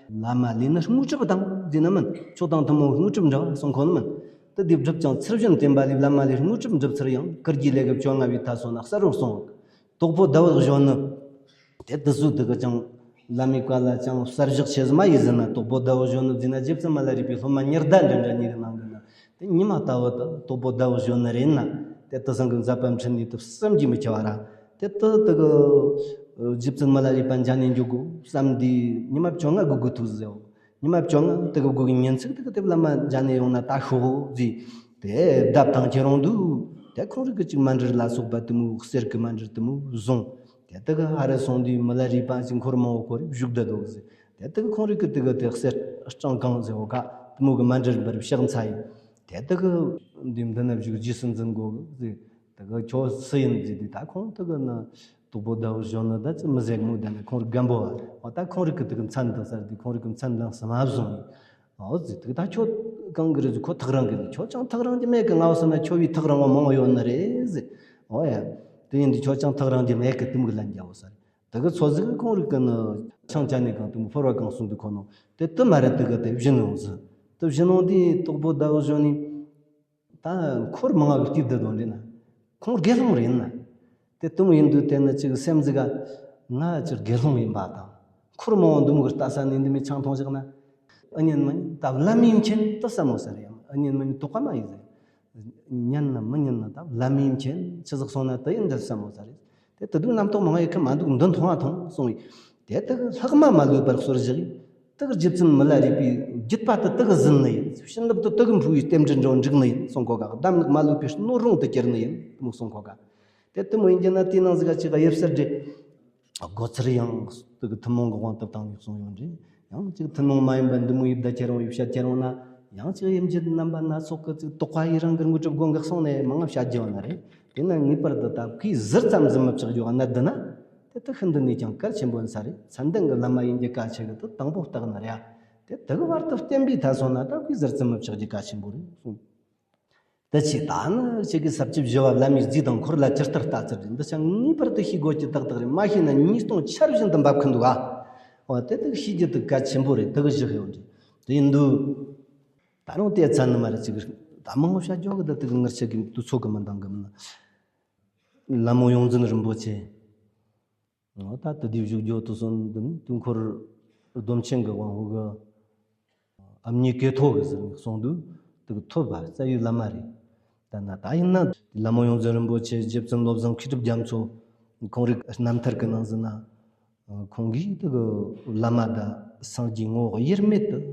བླ་མ་ལས་ནི་དངོས་གྲུབ་དང་ཟེར་ན་མིན་ཆོག་དང་ཐུན་མོང་དངོས་གྲུབ་འདྲ་གསུང་ཁོ་ནི་མིན། དེ་དེ་སྒྲུབ་ཀྱང་ཚུལ་བཞིན་བསྟེན་པ་ལས་བླ་མ་ལས་དངོས་གྲུབ་འགྲུབ་ཚུལ་ཡང་ཀིར་གྱི་ལས་ཀྱི་བཅོ་ལྔ་པའི་མཐའ་སོ་ན་གསལ་རོ་གསུངས། དོག་པོ་ཟླ་བ་གཞོན་ནུ། དེ་དུ་སུ་དུ་གི་ཅང་བླ་མའི་བཀའ་ལ་ཅང་གསལ་བཞག་ཆེ་ཟི་མ་ཡིན་ཟིན་ན་དོག་པོ་ཟླ་བ་གཞོན་ནུ་འཛིན་ན་རྗེ་བཙུན་མི་ལ་རས་པའི་སློབ་མ་ཉི་ཟླ་འདྲ་འདྲ་གཉིས་ཀྱི་ནང་གི་ན་དེ་ཉི་མ་ལྟ་བུ་དུ་དོག་པོ་ཟླ་བ་གཞོན་ནུ་རེད་ན། དེ་དུ་སང་གི་མཛད་པ་འཕྲིན་ནི་དུ་བསམ་གྱིས་མི་ཁྱབ་པ་ར། དེ་དུ་དུ་གི་རྗེ་བཙུན་མི་ལ་རས་པ་མཇལ་ནས་འཇུག་དགོས་བསམ་དུས་ཉི་མ་བཅོ་ལྔ་དགོས་དགོས་ཐུག་ཟེར། ཉི་མ་བཅོ་ལྔ་དེ་གི་སྒོ་གི་ཉིན་ཚིག་དེ་གི་དེ་བླ་མ་མཇལ་ནས་ཡོང་ན་ད་ཤོག་ཟེར། དེ་བརྡབ་དང་ཁྱེད་རང་འདུག་དེ་ཁོང་རིགས་ཀྱི་ཅིག་མཎྜལ་ལ་སོགས་པ་དུ་མོ་གསེར་གི་མཎྜལ་དུ་མོ་བཟུང་། དེ་དེ་གི་ཧ་རེ་སོང་དུས་མི་ལ་རས་པ་ཅིག་འཁོར་མང་བོ་ཁོ་རེ་བཞུགས་བསྡད་འདུག་ཟེར། དེ་དེ་གི་ཁོང་རིགས་ཀྱི་དེ་གི་དེ་གསེར་སྦྲང་གང་ཟེར་བ་ཀ་དུ་མོ་གི་མཎྜལ་འབར་ཕྱག་འཚལ་ཡིན། དེ་དེ་གི་འདི་འདི་ན་བཞུགས་རྗེས་སུ་འཛིན་དགོས་ཟེར། དེ་གི་ཁྱོད་སུ་ཡིན་ཟེར་དུས་ད་ཁོང་དེ་གི་ན། དོག་པོ་ཟླ་བ་གཞོན་ནུ་ད་ཅི་མི་ཟེར་མོ་ད་ནི་ཁོང་རིགས་རྒན་པོ་བ། འོ་ད་ཁོང་རིགས་ཀྱི་དེ་གི་མཚན་དང་ཟེར་དུས་ཁོང་རིགས་ཀྱི་མཚན་ལ་སུ་མ་བཟུང་། འོ་ཟེར་དུས་ད་ཁྱོད་གང་གི་རེད་ཟེར། ཁོ་ཐག་རིང་གི་རེད། ཁྱོད་ཅང་ཐག་རིང་གི་མེད་གི། ང་བ་སོང་ན་ཁྱོད་བི་ཐག་རིང་བ་མང་བ་ཡོད་ནི་རེད་ཟེར། འོ་ཡ། དེ་ཡིན་དུས་ཁྱོད་ཅང་ཐག་རིང་གི་མེད་གི་དུམ་གི་ལན་རྒྱག་འོ་ཟེར། དེ་གི་ཚོ་ཟིག་གི་ཁོང་རིགས་ཀྱི་ནི་ཆང་ཅན་ནི་གང་དུམ་ཕོར་བ་གང་གསུང་དུས་ཁོ་ནོ་དེ་དུ་མ་རེད། དེ་གི་དེ་བཞིན་ནོ་ཟེར། དུ་བཞིན་ནོ་དེ་དོག་པོ་ཟླ་བ་གཞོན་ནི། ད་འཁོར་མང་བ་གི་དུས་འདི་དོན་འདྲེ་ན། ཁོང་དགེ་སློང་རེད་ན། དེ་དུ་མོ་ཡིན་དུས་དེ་ནི་ཅིག་སེམས་ཟིག་ག་ང་ཅིག་དགེ་སློང་ཡིན་པ་དང་། འཁོར་མང་བ་འདི་མོ་གི་ལྟ་ས་ནས་འདི་མི་ཆང་འཐུང་བཞག་ན། ཨ་ཉན་མི་ཉན་ད་བླ་མའི་མཁྱེན་དུ་བསམ་མོ་ས་རེད། ཨ་ཉན་མི་ཉན་དོགས་པ་མ་ཡིན་ཟེར། ཉན་ན་མི་ཉན་ན་ད་བླ་མའི་མཁྱེན་ཆི་ཟིག་སོང་ན་དུ་ཡིན་འདྲ་བསམ་མོ་ས་རེད། དེ་དུ་དུ་རྣམ་རྟོག་མང་བ་ཡི་ཁ་མ་འདུག་འདི་འཐུང་བ་འཐུང་གསུང་བས། དེ་དག་ལྷག་མ་མ་ལུས་པར་གསོལ་བཞག་ཡིན། དག་རྗེ་བཙུན་མི་ལ་རས་པའི་བརྒྱུད་པ་དུ་དག་ཟིན་ནི་ཡིན། བྱིན་རླབས་དུ་དག་འཕོ་བའི་རྟེན་འབྲེལ་འགྲོ་འགྲིག་ནི་ཡིན་གསུང་གོ་ག་གདམས་ངག་མ་ལུས་པའི་སྣོད་རུང་དུ་གྱུར་ནི་ཡིན་མོ་གསུང་གོ་ག་དེ་དུ་མོ་ཡིན་གྱི་ན་དེ་ནང་ཟིག་ག་ཅིག་ག་ཡིབ་སར་འདྲེ། སྒོ་ཚར་ཡང་དག་ཐུན་མོང་གི་དབང་སྟབས་དང་ཡོད་གསུང་ཡོད་འདྲེ། ཡང་ཅིག་ཐུན་མོང་མ་ཡིན་པ་འདི་མོ་ཡིབ་ད་ཁྱེར་འོང་ཡིབ་ཤ་ཁྱེར་འོང་ན། ཡང་ཅིག་ཡིབ་འཇིད་རྣམ་པ་སྣ་ཚོགས་ཀྱི་ཅིག་དོགས་པ་ཡི་རང་གི་དངོས་གྲུབ་དགོངས་གི་གསུང་ནས་མང་ང་བཤད་རྒྱུ་བ་ན་རེད། དེ་ན་ངེས་པར་དུ་ད་ཁོས་ཟུར་ཙམ་ཟིན་མི་ཆོག་རྒྱུ་བ་ན་འདི་ན། དེ་དག་ཤིན་ཏུ་ནས་ཀྱང་གལ་ཆེན་པོ་ཡིན་ས་རེད། མཚན་ལྡན་གྱི་བླ་མ་ཡིན་གྱི་གལ་ཆེ་གི་དུ་དང་པོ་རྟགས་ནི་རེད་ཡ། དེ་དག་བར་དུ་བསྟན་པའི་མཐའ་སོང་ན་ད་ཁོས་ཟུར་ཙམ་མི་ཆགས་རྒྱུ་གལ་ཆེན་པོ་རེད་གསུངས། དེ་ཆེ་ད་ནི་ཁྱེད་ཀྱི་ས་བཅུ་བཞི་པ་བླ་མའི་རྫས་དང་འཁོར་ལ་ཇི་ལྟར་ལྟ་ཚུལ་རེད། འདི་ཆ་ངེས་པར་དུ་ཤེས་དགོས་ཀྱི་ཏག་ཏག་རེད། མ་ཤེས་ན་ཉིས་སྟོང་ཆར་བཞིན་དུ་འབབ་ཁུལ་འདུག་ཨ། འོ་དེ་དག་ཤེས་རྒྱུ་དུ་གལ་ཆེན་པོ་རེད། དེ་གི་བཞི་ཡོད་རེད། དེ་ཡིན་དུས། ད་རུང་དེ་ཚ་ནི་མ་རེད་ཅིག་ད་མང་བོ་བཤད་རྒྱུ་གི་ད་དེ་གི་ངར་ཆེ་གི་དུ་ཚོད་གི་མི་འདང་གི་མིན། ལ་མོ་ཡོངས་འཛིན་རིན་པོ་ཆེ། ད་དེ་དུས་བཞུགས་རྒྱུ་དུ་སོང་འདི་ནི་དུས་འཁོར་སྡོམ་ཆེན་གྱི་དབང་པོ་གི་ཨ་མྱེས་ཀེ་ཐོ་གི་ཟེར་ནས་གསུངས་འདུག་དེ་གི་ཐོབ་པ་རྩ་བའི་བླ་མ་རེད། ད་ན་ད་ཡིན་ན་ལ་མོ་ཡོངས་འཛིན་རིན་པོ་ཆེ་རྗེ་བཙུན་བློ་བཟང་མཁས་གྲུབ་རྒྱ་མཚོ་ཁོང་རིགས་རྣམ་ཐར་གྱི་ནང་ཟིན་ན། ཁོང་གིས་དེ་གི་བླ་མ་དང་སངས་རྒྱས་ངོ་བོ་དབྱེར་མེད་དུ་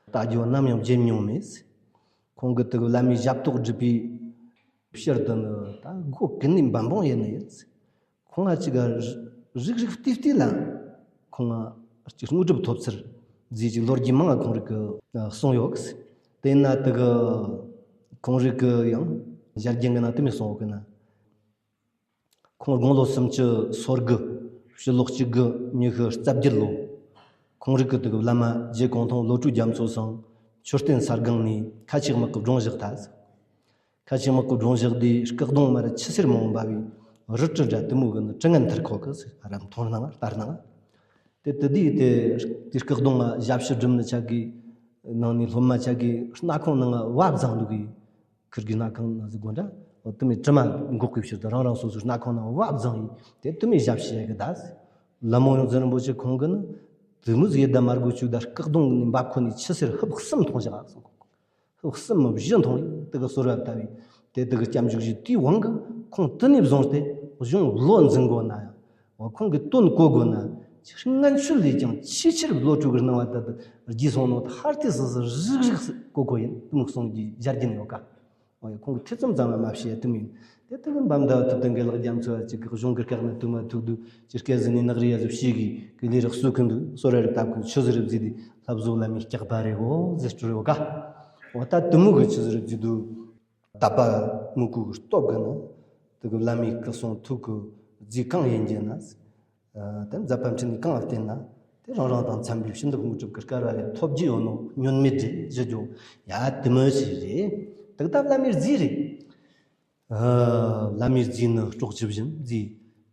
ལྟ་རྒྱུ་ནམ་ཡང་བརྗེད་མྱོང་མེད། ཁོང་གིས་དེ་གི་བླ་མའི་ཞབས་ཏོག་སྒྲུབ་པའི་ཕྱིར་དུ་ནི་ད་སྒོ་ཀུན་ནས་འབད་འབུངས་ཡིན་ནི་ཡིན། ཁོང་ང་ཅིག་ག་རིག་རིག་ལྟོས་ལྟོས་ལ་ཁོང་ང་ཅིག་དངོས་གྲུབ་ཐོབ་ཚུལ་ཟེར་ཅིག་ལོ་རྒྱུས་མང་ང་ཁོང་རིག་གི་གསུངས་ཡོད། དེས་ན་དེ་གི་ཁོང་རིག་གི་ཡང་ཞལ་རྒྱུན་གི་ནང་དེ་མོ་གསུངས་ཡོད་གི་ན། ཁོང་དགུང་ལོ་སུམ་ཅུ་སོ་དགུ། ཕྱི་ལོ་གཅིག་དགུ་ཉི་ཤུ་རྩ་བརྒྱད་ལོ། ཁོང་རིག་གི་དེ་གི་བླ་མ་རྗེ་གུང་ཐང་བློ་གྲོས་རྒྱ་མཚོ་ཚང་མཆོད་རྟེན་ས་སྒང་ནས་ཁ་ཆེ་དམག་གི་སྒྲུང་བཞག་ཐལ། ཁ་ཆེ་དམག་གི་སྒྲུང་བཞག་དེ་སྐུ་གདུང་མར་ཆུ་སེར་མང་འབབ་བའི་རི་གྲི་འདྲ་དེ་མོ་གི་ནི་གྲི་ངན་མཐར་ཁོག་གི་རབ་མཐོང་སྣང་ལྟར་སྣང་། དེ་དེ་དུས་དེ་དེ་སྐུ་གདུང་ང་ཞབས་ཕྱི་སྒྲུབ་ནི་ཆ་གི་ནང་ནས་སློབ་མ་ཆ་གི་སྣ་ཁུང་ནང་ང་བབ་བརྫངས་འདུག་གི། ཁུར་གི་སྣ་ཁང་ནང་ཟིག་དགོན་འདྲ། འོ་དུ་མའི་དྲི་མ་འགོག་གི་ཕྱིར་དུ་རང་རང་སོ་སོའི་སྣ་ཁང་ནང་བབ་བརྫངས་ཡིན། དེ་དུ་མའི་ཞབས་ཕྱི་ཡ་གི་ད་ཟིག་ལ་མོ་ཡོངས་འཛིན་རིན་པོ་ཆེ་ཁོང་གི་ནི་དུ་མུ་ཟིག་ཡེ་ད་མར་གོ་ཆུ་ད་སྐུ་གདུང་ནི་འབབ་ཁོ་ནི་ཆུ་སེར་ཧུབ་གསུམ་མཐོང་བཞག་ཟིག་ཧུབ་གསུམ་མི་བཞི་མཐོང་ཡིན། དེ་གི་གསོལ་བ་བཏབ་ཡིན། དེ་དེ་གི་སྐྱབས་འཇུག་བཞི་དེའི་དབང་གིས་ཁོང་དུ་ནས་བཟུང་སྟེ་གཞུང་བློ་འཛིན་དགོས་ན་ཡང་། འོ་ཁོང་གི་དོན་གོ་དགོས་ན། སྔན་ཆད་ལས་ཀྱང་ཆེས་ཆེར་བློ་གྲོས་ཀྱི་སྣང་བ་ད་ལྟ་རྒྱས་སོང་ནོ་ད་ཧར་ཏེ་སི་སི་རིག་རིག་སི་གོ་གོ་ཡིན་དུ་མུག་སོང་གི་ཡར་རྒྱན་ཡོད་ཀ། འོ་ཡ་ཁོང་གི་ཐེ་ཚོམ་ཙམ་ལ་མ་བྱེད་ཡ་དུ་མིན། དེ་དུ་གི་འབམ་ཟླ་ཐུབ་དང་དགེ་ལགས་རྒྱ་མཚོ་ཡ་ཅིག་གི་གཞུང་གི་སྐག་ནི་དུ་མ་ཐུག་དུ་ཅི་སྐད་ཟི་ནི་ནག་རི་ཡ་ཟི་ཕྱི་གི་གི་ལི་རག་སུ་ཁུན་དུ་སོ་ར་རི་བཏབ་ཁུན་ཆུ་ཟི་རི་བཟི་དི་ལྷ་བཟོ་ལ་མི་སྐྱག་པ་རེ་གོ་ཟི་སྤྲུལ་ཡོད་ཀ། འོ་ད་དུ་མུག་གི་ཆུ་ཟི་རི་བཟི་དུ། དད་པ་མོས་གུས་ཀྱི་སྟོབས་ཀྱིས་ནི་དེ་གི་བླ་མའི་སྐུ་གསུང་ཐུགས་ཀྱི་རྫས་གང་ཡིན་གྱི་ན། དེ་མཛད་པ་འཕྲིན་ལས་གང་ལ་བརྟེན་ན་དེ་རང་རང་དང་འཚམ་པའི་ཕྱིར་འདི་དངོས་གྲུབ་ཀྱི་སྐལ་བ་རེ་ཐོབ་རྒྱུ་ཡོད་ནོ་བསྙོན་མེད་རེད་ཞུ་རྒྱུ་ཡ་དེ་མོ་ཞིག་རེད། དེ་ད་བླ་མའི་རྫས་རེད། བླ་མའི་རྫས་ནི་སྲོག་ཇི་བཞིན་རྫས།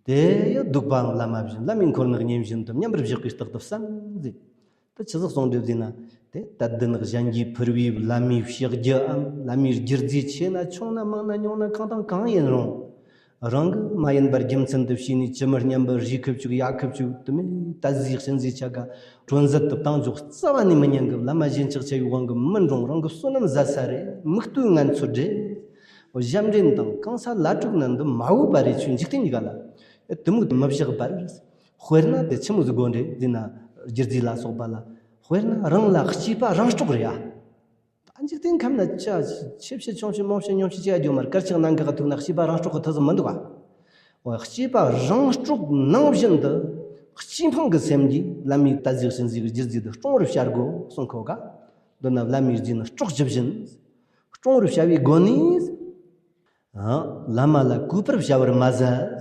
དེ་ཡི་བདུག་པའང་བླ་མ་བཞིན། བླ་མའི་འཁོར་ནི་གཉེན་བཞིན་དུ། མཉམ་པར་བཞག་པའི་རྟག་ཏུ་བསམ་མཛད། དེ་ཆི་ཟིག་གསུངས་འདྲི་ཟིན་ན། དེ་ལྟ་དུ་ནི་གཞན་གྱིས་ཕུལ་བའི་བླ་མའི་ཕྱག་རྒྱུའམ་བླ་མའི་རྒྱུ་རྫས་ཆེ་ན་ཆུང་ན་མང་ན་ཉུང་ན་གང་དང་གང་ཡིན་རུང་། རང་གི་མ་ཡིན་པར་རྒྱུ་མཚན་དུ་བྱས་ནས་ཅི་མི་སྙམ་པར་རིགས་ཁུ་བཅུག་ཡ་ཁུ་བཅུག་དུ་མེད་ད་ཟིག་ཤིན་ཟིག་ཆ་ག་གྲོན་ཟད་དུ་བཏང་འཇོག་རྩ་བ་ནས་མི་ཉན་གི། བླ་མ་གཞན་ཆགས་ཆེ་བའི་དབང་གིས་མི་འགྲོང་རང་གི་བསོད་ནམས་ཟད་ས་རེད། མིག་ལྟོས་ངན་ཚོད་རེད། ཞབས་འདྲེན་དང་གང་ས་ལ་དྲུག་ན་འདི་མ་འོས་པ་རེད། ཆོས་འཇིག་རྟེན་གཉིས་ཀ་ལ་དུ་མུག་མི་བཞག་པར། དཔེར་ན་དེ་ཆི་མོ་ཟིག་དགོས་འདྲེ་ཟིན་ན་རྒྱུ་རྫས་ལ་སོགས་པ་ལ། དཔེར་ན་རང་ལ་སྐྱེས་པ་རང་སྲོག་རེད་ཨ། ད་འཇིག་རྟེན་ཁམས་ན་ཆ་ཆེ་བྱེད་ཆུང་བྱེད་མང་བྱེད་ཉུང་བྱེད་ཅི་ཡ་རྒྱུ་མར་དཀར་ཆག་ནང་གི་ཐུག་ན་སྐྱེས་པ་རང་སྲོག་གི་ཐུག་ཟིན་མི་འདུག་ཨ། འོ་སྐྱེས་པ་རང་སྲོག་ནང་བཞིན་དུ་སྐྱེས་འཕང་གི་སེམས་ཀྱིས་བླ་མའི་ད་ཟིག་ཤིན་ཟིག་རྒྱུ་རྫས་དུ་སྲུང་བར་བྱ་དགོས་གསུང་གོ་ག། མདོར་ན་བླ་མའི་རྫས་ནི་སྲོག་ཇི་བཞིན། སྲུང་བར་བྱ་བའི་སྒོ་ནས། བླ་མ་ལ་གུས་པར་བྱ་བར་མ་ཟད།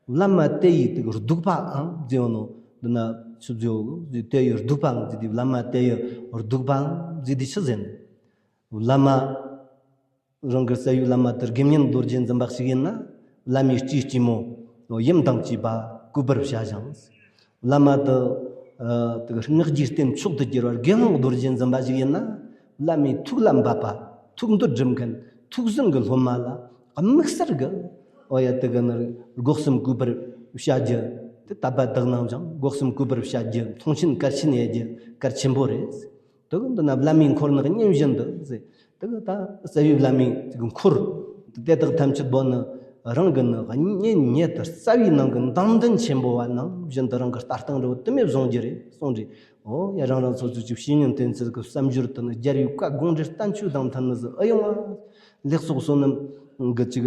བླ་མ་དེ་ཡི་དུ་གདུག་པའང་མཛེས་ཡོད་ནོ། འདི་ན་ཆུ་མཛེས་ཡོད་དེ་ཡི་གདུག་པའང་མཛེས་ཏེ་བླ་མ་དེ་ཡི་གདུག་པའང་མཛེས་ཏེ་ཆི་ཟེར་ན། བླ་མ་རང་གི་རྩ་བའི་བླ་མ་དེར་དགེ་བསྙེན་རྡོ་རྗེ་འཛིན་པ་ཞིག་ཡིན་ན། བླ་མའི་སྤྲེའུ་སྐྱིད་མོ་ཡུམ་དང་བཅས་པ་གུས་པར་བྱ་ཞིང་། བླ་མ་དེ་དུ་སྔགས་ཀྱི་རྟེན་མཆོག་ཏུ་གྱུར་བར་དགེ་སློང་རྡོ་རྗེ་འཛིན་པ་ཞིག་ཡིན་ན། བླ་མའི་ཐུགས་ལ་འབབ་པ་ཐུགས་འདོད་སྒྲུབ་མཁན་ཐུགས་ཟིན་གྱི་སློབ་མ་ལ་དམིགས་བསལ་གྱི་འོ་ཡ་དེ་ག་ནི་སྒོ་གསུམ་གུས་པར་བྱ་རྒྱུ་དེ་དད་པ་དག་ནང་ཀྱང་སྒོ་གསུམ་གུས་པར་བྱ་རྒྱུ་མཐོང་ཆེན་གལ་ཆེན་ཡ་རྒྱུ་གལ་ཆེན་པོ་རེད། དེ་ག་འདི་ན་བླ་མའི་འཁོར་ནི་གཉེན་བཞིན་དུ་ཟེར། དེ་ག་ད་རྩ་བའི་བླ་མའི་འཁོར་དེ་དག་ཐམས་ཅད་པོ་ནི་རང་གི་ནི་གཉེན་ཉེ་དུ་རྩ་བའི་ནང་གི་མདངས་ལྡན་ཆེན་པོ་བ་ནང་བཞིན་དུ་རང་གི་ལྟ་སྟངས་རེ་བ་དུ་མེད་བཟུང་རྒྱུ་རེད་གསུངས་རེད། འོ་ཡ་རང་རང་སོ་སོ་ཅིག་བཤེས་གཉེན་བསྟེན་ཚུལ་གྱི་བསམ་སྦྱོར་དུ་ནི་རྒྱལ་བའི་བཀའ་དགོངས་འགྲེལ་བསྟན་བཅོས་དང་མཐུན་ནི་ཟིག་ཨེ་ཡོང་བ། ལེགས་ཚོགས་བསོད་ནམས་གི་ཅིག་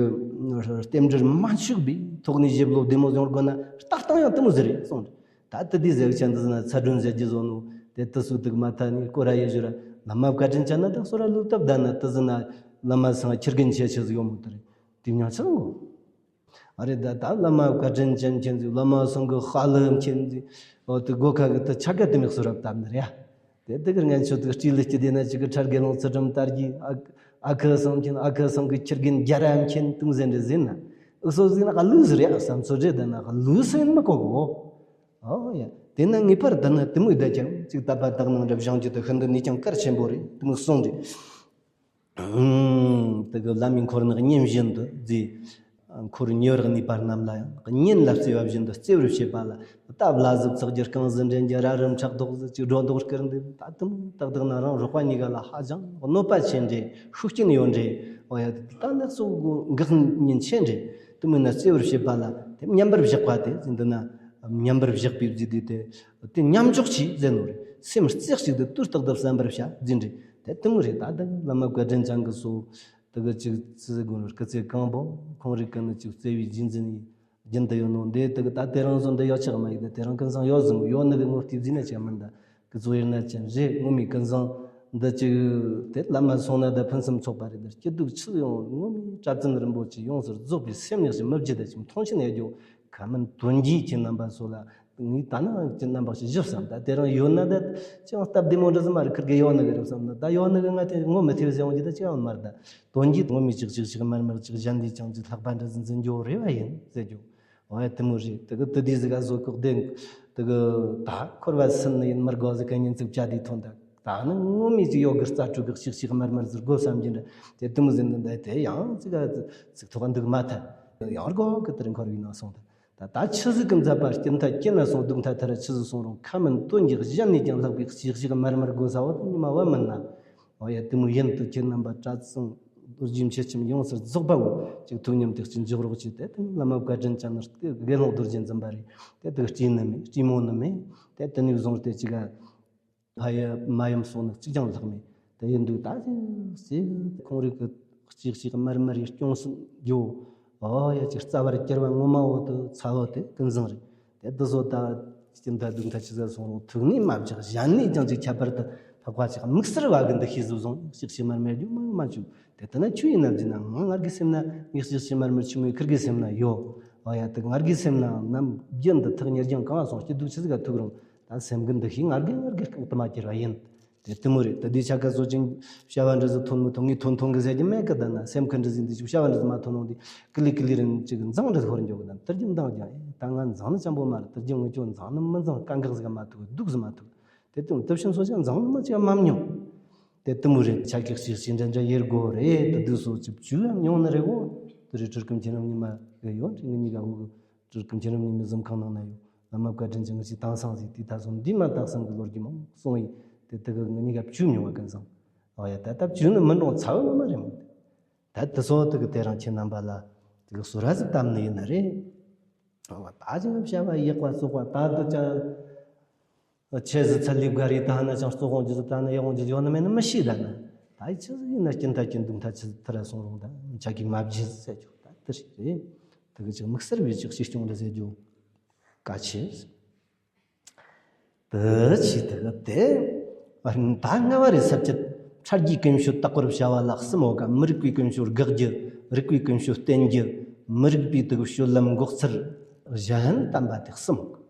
རྟེན་འབྲེལ་མ་འཆུག་པའི་ཐོག་ནས་བཞེས་སློབ་བདེ་མོ་ཡོང་དགོས་ན་ལྟ་སྟངས་ཡང་དུ་མོ་ཟིག་རེད་གསུངས་རེད། ད་དེ་དུས་ཟེར་ཆེན་འདི་ན་ཚ་སྒྲོན་ཟེར་རྒྱུ་བཟོ་ནོ། དེ་དུ་སུ་དུག་མ་ཐ་ནི་ཀོ་ར་ཡེ་ཞུ་ར་བླ་མ་བཀའ་དྲིན་ཅན་ན་དང་སོ་ར་ལུག་ཏབ་ད་ན་དུ་ཟི་ན་བླ་མ་སང་ཁྱི་རྒན་ཆེ་ཆེ་ཟིག་ཡོང་མོ་དེ་རེད། དེ་མྱང་ཆ་ལ་ངོ་། ཨ་རེ་ད་ད་བླ་མ་བཀའ་དྲིན་ཅན་མཁྱེན་ཟིག་བླ་མ་སང་གི་ཧ་ལམ་མཁྱེན་ཟིག་འོ་དུ་སྒོ་ཁ་གི་དུ་ཆ་ག་དུ་མིག་སོ་ར་བཏབ་ནི་རེད་ཡ། དེ་དུ་གི་ངན་ཆོ་དུ་སྤྲེལ་ལི་སྐྱི་དེ་ན་ཅིག་གི་ཁྲར་དགེ་ལོང་ཚུལ་ཁྲིམས་དར་གྱི་ཨ་ཁུ་སང་མཁྱེན་ཨ་ཁུ་སང་གི་ཁྱི་རྒན་རྒྱ་ར་མཁྱེན་དུ་མོ་ཟེར་འདྲ་ཟིན་ན་ཨུ་སོ་ཟིན་ན་ག་ལུས་རེད་ཨ་བསམ་ཚོ་རེད་ད་ན་ག་ལུས་སེན་མི་གོ་གོ། ཨོ་ཡ། དེ་ན་ངེས་པར་དུ་ནི་དེ་མོ་ཡིད་ཀྱང་ཅིག་དད་པ་དག་ནང་རབ་བཞེངས་རྒྱུ་དེ་ཤིན་ཏུ་ནས་ཀྱང་གལ་ཆེན་པོ་རེད་དེ་མོ་གསུངས་རེད། དེ་གི་བླ་མའི་འཁོར་ནི་གཉེན་བཞིན་དུ་མཛེས། འཁོར་ཉེ་བར་གནས་པ་རྣམས་ལ་ཡང་གཉེན་ལ་བརྩེ་བ་བཞིན་དུ་བརྩེ་བར་བྱེད་པ་ལ་ད་བླ་གཟུགས་ཚོགས་ཀྱི་རྐང་གཟུགས་འདྲེན་གྱི་ར་རིམ་ཕྲག་དོག་གཟུགས་ཀྱི་སྒྲོ་འདོགས་སྐུར་འདེབས་ད་དུང་ཏག་ཏག་ན་རང་རོགས་པ་གཉིས་ཀ་ལ་ཧ་ཅང་གནོད་པ་ཆེན་འདྲེ་ཤུགས་རྐྱེན་ཡོད་འདྲེ་འོ་ཡ་ད་ལེགས་སོ་འགག་ཉེན་ཆེན་འདྲེ་དུ་མིན་ན་བརྩེ་བར་བྱེད་པ་ལ་དེ་མཉམ་པར་བཞག་པ་དེ་འདི་ན་མཉམ་པར་བཞག་པའི་རྫས་དེ་དེ་དེ་མཉམ་འཇོག་གྱིས་ཟེར་ནོ་རེད། སེམས་རྩེ་གཅིག་ཏུ་དུས་རྟག་ཏུ་བསམ་པར་བྱ་ཟེར་རེད། དེ་དེ་མོ་རེད། ད་ལྟ་བླ་མ་བཀའ་དྲིན་ཅན་གྱིས་སོ་དེ་གི་ཅིག་ཙི་ཙི་དགོན་པར་སྐུ་ཚེ་གང་པོ་ཁོང་རིགས་ཀྱི་ནི་ཅིག་བརྩེ་བའི་རྗེས་འཛིན་ཡིན། རྒྱུན་དུ་ཡོད་ནོ་འདི་དེ་གི་ད་དེ་རིང་བཟོ་འདི་ཡོད་ཆགས་མ་ཡིན། ད་དེ་རིང་ཀུན་བཟང་ཡོད་ཟིན་ཡོད་ནི་གི་ངོ་བལྟས་ཟིན་ན་ཅི་མིན་ད། ཀི་ཙོ་ཡིན་ན་ཅི་རེད། ངོ་མའི་ཀུན་བཟང་འདི་ཅིག་དེ་བླ་མ་སོང་ན་ད་ཕུན་སུམ་ཚོགས་པ་རེད། ད་སྐྱིད་སྡུག་ཆུ་ཡོང་ངོ་མའི་གྲྭ་བཙུན་རིན་པོ་ཆེ་ཡོངས་སུ་རྫོགས་པའི་སེམས་ཉག་ཅིག་མི་བརྗེད་ད་ཅིག་མཐོང་ཆེན་ཡ་རྒྱུ་ཁ་མིན་དོན་གྱིས་ཁྱེད་རྣམ་པ་སོགས་ལ་ངས་ད་ནང་ཁྱེད་རྣམ་པ་ཞིག་ཞིབ་བསམ་ད་དེ་རིང་ཡོད་ན་ད་ཅི་ཡང་སྟབས་བདེ་མོ་འདྲ་ཟིག་མ་རེད། ཁིར་གེ་ཡོད་ནི་གི་རེད་བསམ་ན་ད་ཡོད་ནི་གི་ང་དེ་ངོ་མི་ཐེ་བ་ཟེར་ཡོང་གི་ད་ཅི་ཡང་མ་རེད། ད་དོན་གྱིས་ངོ་མའི་ཅིག་ཅིག་ཅིག་མར་མར་ཅིག་གཞན་ལས་ཀྱང་ཅིག་ལྷག་པ་འདྲ་ཟིག་འཛིན་རྒྱུ་རེ་བ་ཡིན་ཟེར་རྒྱུ། ཨོ་ཡ་དེ་མོ་རེད། དེ་གི་དེ་དུས་ཟིག་ག་བཟོ་ཁོག་དེ་དེ་གི་ད་འཁོར་བ་སུན་ནི་ཡིན་མི་དགོས་ཟིག་ག་ཉིན་ཙིག་བྱ་དེ་ཐོན་ད། ད་ནི་ངོ་མའི་ཅིག་ཡོད་གི་རྩ་དྲུག་གི་ཞིག་ཞིག་མར་མར་ཟིག་དགོས་བསམ་གྱི་འདྲ། དེ་དེ་མོ་ཟིན་ད་འདི་དེ་ཡང་ཙིག་ག་ཙིག་ཐོག་འདུག་མ་ཐལ། ཡང་སྒོ་གི་དེར་འཁོར་བའི་ནང་སོང་ད། ད་ད་ཆི་ཟིག་གི་མཛད་པ་སྐྱིད་མཐའ་སྐྱིད་ན་སོང་སྡུག་མཐའ་ཐར་ཆི་ཟིག་སོང་རུང་ཁ་མིན་དོན་གྱིས་གཞན་ནས་ཀྱང་ལྷག་པའི་ཞིག་ཞིག་མར་མར་དགོས་ས་བོ་དེ་ཉི་མ་བ་མིན་ན། འོ་ཡ་དེ་མོ་ཡིན་དུ་ཁྱེད་རྣམ་པ་གྲྭ་བཙུན་རྡོ་རྗེ་མཆེད་ཁྱིམ་ཡོངས་སུ་རྫོགས་པ་བོ་ཅིག་ཐུགས་མཉམ་དུ་གཅིག་འཇོག་རོགས་བྱས་ཏེ་དེ་བླ་མ་བཀའ་དྲིན་ཅན་ནི་དགེ་སློང་རྡོ་རྗེ་འཛིན་པ་རེད། དེ་དུ་སྐྱིད་ནི་མེད་སྐྱིད་མོ་ནི་མེད། དེ་དེ་ནས་བཟུང་སྟེ་ཅིག་ཕ་ཡི་མ་ཡུམ་སོགས་ནི་གཅིག་ཀྱང་ལྷག་མེད། དེ་ཡིན་དུས་ད་ཅིག་ཅིག་ཁོང་རིགས་ཀྱི་གཅིག་གཅིག་མར་མར་ཡི་སྐྱོང་སུ་འགྱོ། འོ་ཡ་ཅིག་རྩ་བར་གྱུར་པ་ངོ་མ་བོ་དུ་ཚ་བོ་དེ་ཀུན་བཟང་རེད། དེ་དུ་སོ་ད་སྐྱིད་མཐའ་སྡུག་མཐའ་ཆི་ཟ་སོང་རུང་ཐུགས་ནས་མ་བཅག་གཞན་ནས་ཀྱང་ཅིག་ཁྱད་པར་དུ་འཕགས་པ་ཅིག་དམིགས་བསལ་བ་གི་འདུ་ཤེས་སུ་བཟུང་ཅིག་ཤི་མར་མེད་རྒྱུ་མ་ཡོང་མ་བཅུག་དེ་ལྟ་ན་ཆོས་ཡིན་ན་འཛིན་ན་ང་ངར་གི་སེམས་ན་ངེས་ཅིག་ཤི་མར་མེད་ཆུ་མོའི་ཁིར་གི་སེམས་ན་ཡོད། འོ་ཡ་དེ་ངར་གི་སེམས་ན་ནམ་རྒྱུན་དུ་ཐག་ཉེར་རྒྱུན་གང་སོང་སྐྱིད་སྡུག་ཆི་ཟིག་ག་ཐུག་རུང་ད་སེམས་གི་འདུ་ཤེས་ངར་གི་ངར་གི་རྐང་དུ་མ་གྱུར་བ་ཡིན། དེ་དེ་མོ་རེད། ད་འདི་ཆ་ག་བཟོ་ཅིང་བྱ་བ་འདྲ་ཟིག་ཐོན་མི་ཐོན་ངས་ཐོན་ཐོན་གི་ཟེར་གྱི་མེད་གི་ད་ན་སེམས་ཁ་འདྲ་ཟིག་འདི་ཅིག་བྱ་བ་འདྲ་ཟིག་མ་ཐོན་ནོ་འདི་ཀི་ལི་ཀི་ལི་རིན་ཅིག་འཛང་འདྲ་ཟིག་ཧོར་འཇོག་གི་ད་དེར་གྱིན་འདང་ཀྱང་ཨེ་ད་ང་འཛང་ནི་ཅང་པོ་མ་རེད། དེར་གྱིན་ངས་ཁྱོད་འཛང་ནི་མི་འཛང་དཀའ་ངལ་ཟིག་མ་ཐུག་སྡུག་ཟིག་མ་ཐུག་དེ་དུང་དུ་ཕྱིན་སོ་ཅང་འཛང་ནི་མ་ཅིག་མ་མྱོང་། དེ་དུ་མོ་རེད། ཆ་ཀྱག་ཞིག་ཞིག་འདྲ་འདྲ་ཡེར་དགོ་རེད། དུ་དུ་སོ་ཅིག་བཅུ་ཡང་མྱོང་ནི་རེད་གོ། དུ་རེད་གྲུར་ཀུམ་ཁྱེད་རང་ཉི་མ་གི་ཡོད་རེད། ངི་གཉིས་ཀ་འུ་གི་གྲུར་ཀུམ་ཁྱེད་རང་ཉི་མའི་གཟིམ་ཁང་ནང་ན་ཡོད། བླ་མ་བཀའ་དྲིན་ཅན་ངི་ཅིག་དྭངས་སང་ཟིག་དེ་ད་སོང་འདི་མ་དྭངས་སང་གི་ལོ་རྒྱུས་མང་སོང་ཡིན། དེ་དུ་གི་ངི་གཉིས་ཀ་བཅུ་མྱོང་བ་ཀུན་སང་། ཨོ་ཡ་ད་ད་བཅུ་ནི་མི་འགྲོ་ཚ་བ་ངོ་མ་རེད་མོ། ད་དུ་སོ་དུ་གི་དེ་རང་ཁྱེད་རྣམ་པ་ལ་དུ་གི་སུ་ར་ཟིག་བཏབ་ནི་ཡིན་ན་རེད། ཨོ་ད་ཅི་ནི་བྱ་བ་ཡག་པ་བཙོག་པ་ད་དུ་ཅང་། ཆེ་ཟི་ཚ་ལི་བག་རི་ད་ན་ཅང་གཙོ་དབང་རྒྱུ་ཟི་ད་ན་ཡག་དབང་རྒྱུ་ཟི་ཡོད་ན་མེད་ན་མི་ཤེས་ད་ན། ད་ཡི་ཆི་ཟི་ཡིན་ན་སྐྱིན་ཐ་སྐྱིན་དུང་ཐ་ཆི་ཐ་ར་སོང་རུང་ད་ཆ་གི་མ་བརྗེད་ཟེར་ཆོག་ད་དི་རི་རེད། དི་གི་ཅིག་དམིགས་བསལ་བའི་ཅིག་ཤིག་སྐྱོང་རེད་ཟེར་རྒྱུ་ག་ཆེ། དི་ཆི་དི་གི་དེ་ད་ལྔ་བ་རེད་ས་བཅད། ཕྲ་རྒྱས་ཀུན་སྤྱོད་དག་པར་བྱ་བ་ལ་གསུམ་ཡོད་ཀ། མི་རིགས་པའི་ཀུན་སྤྱོད་དགག་རྒྱུ། རིགས་པའི་ཀུན་སྤྱོད་བསྟན་རྒྱུ། མི་རིགས་པའི་དི་གི་སྤྱོད་ལམ་འགོག་ཚུལ། གཞན་དམ་པ་དེ་གསུམ་ཡོད་ཀ།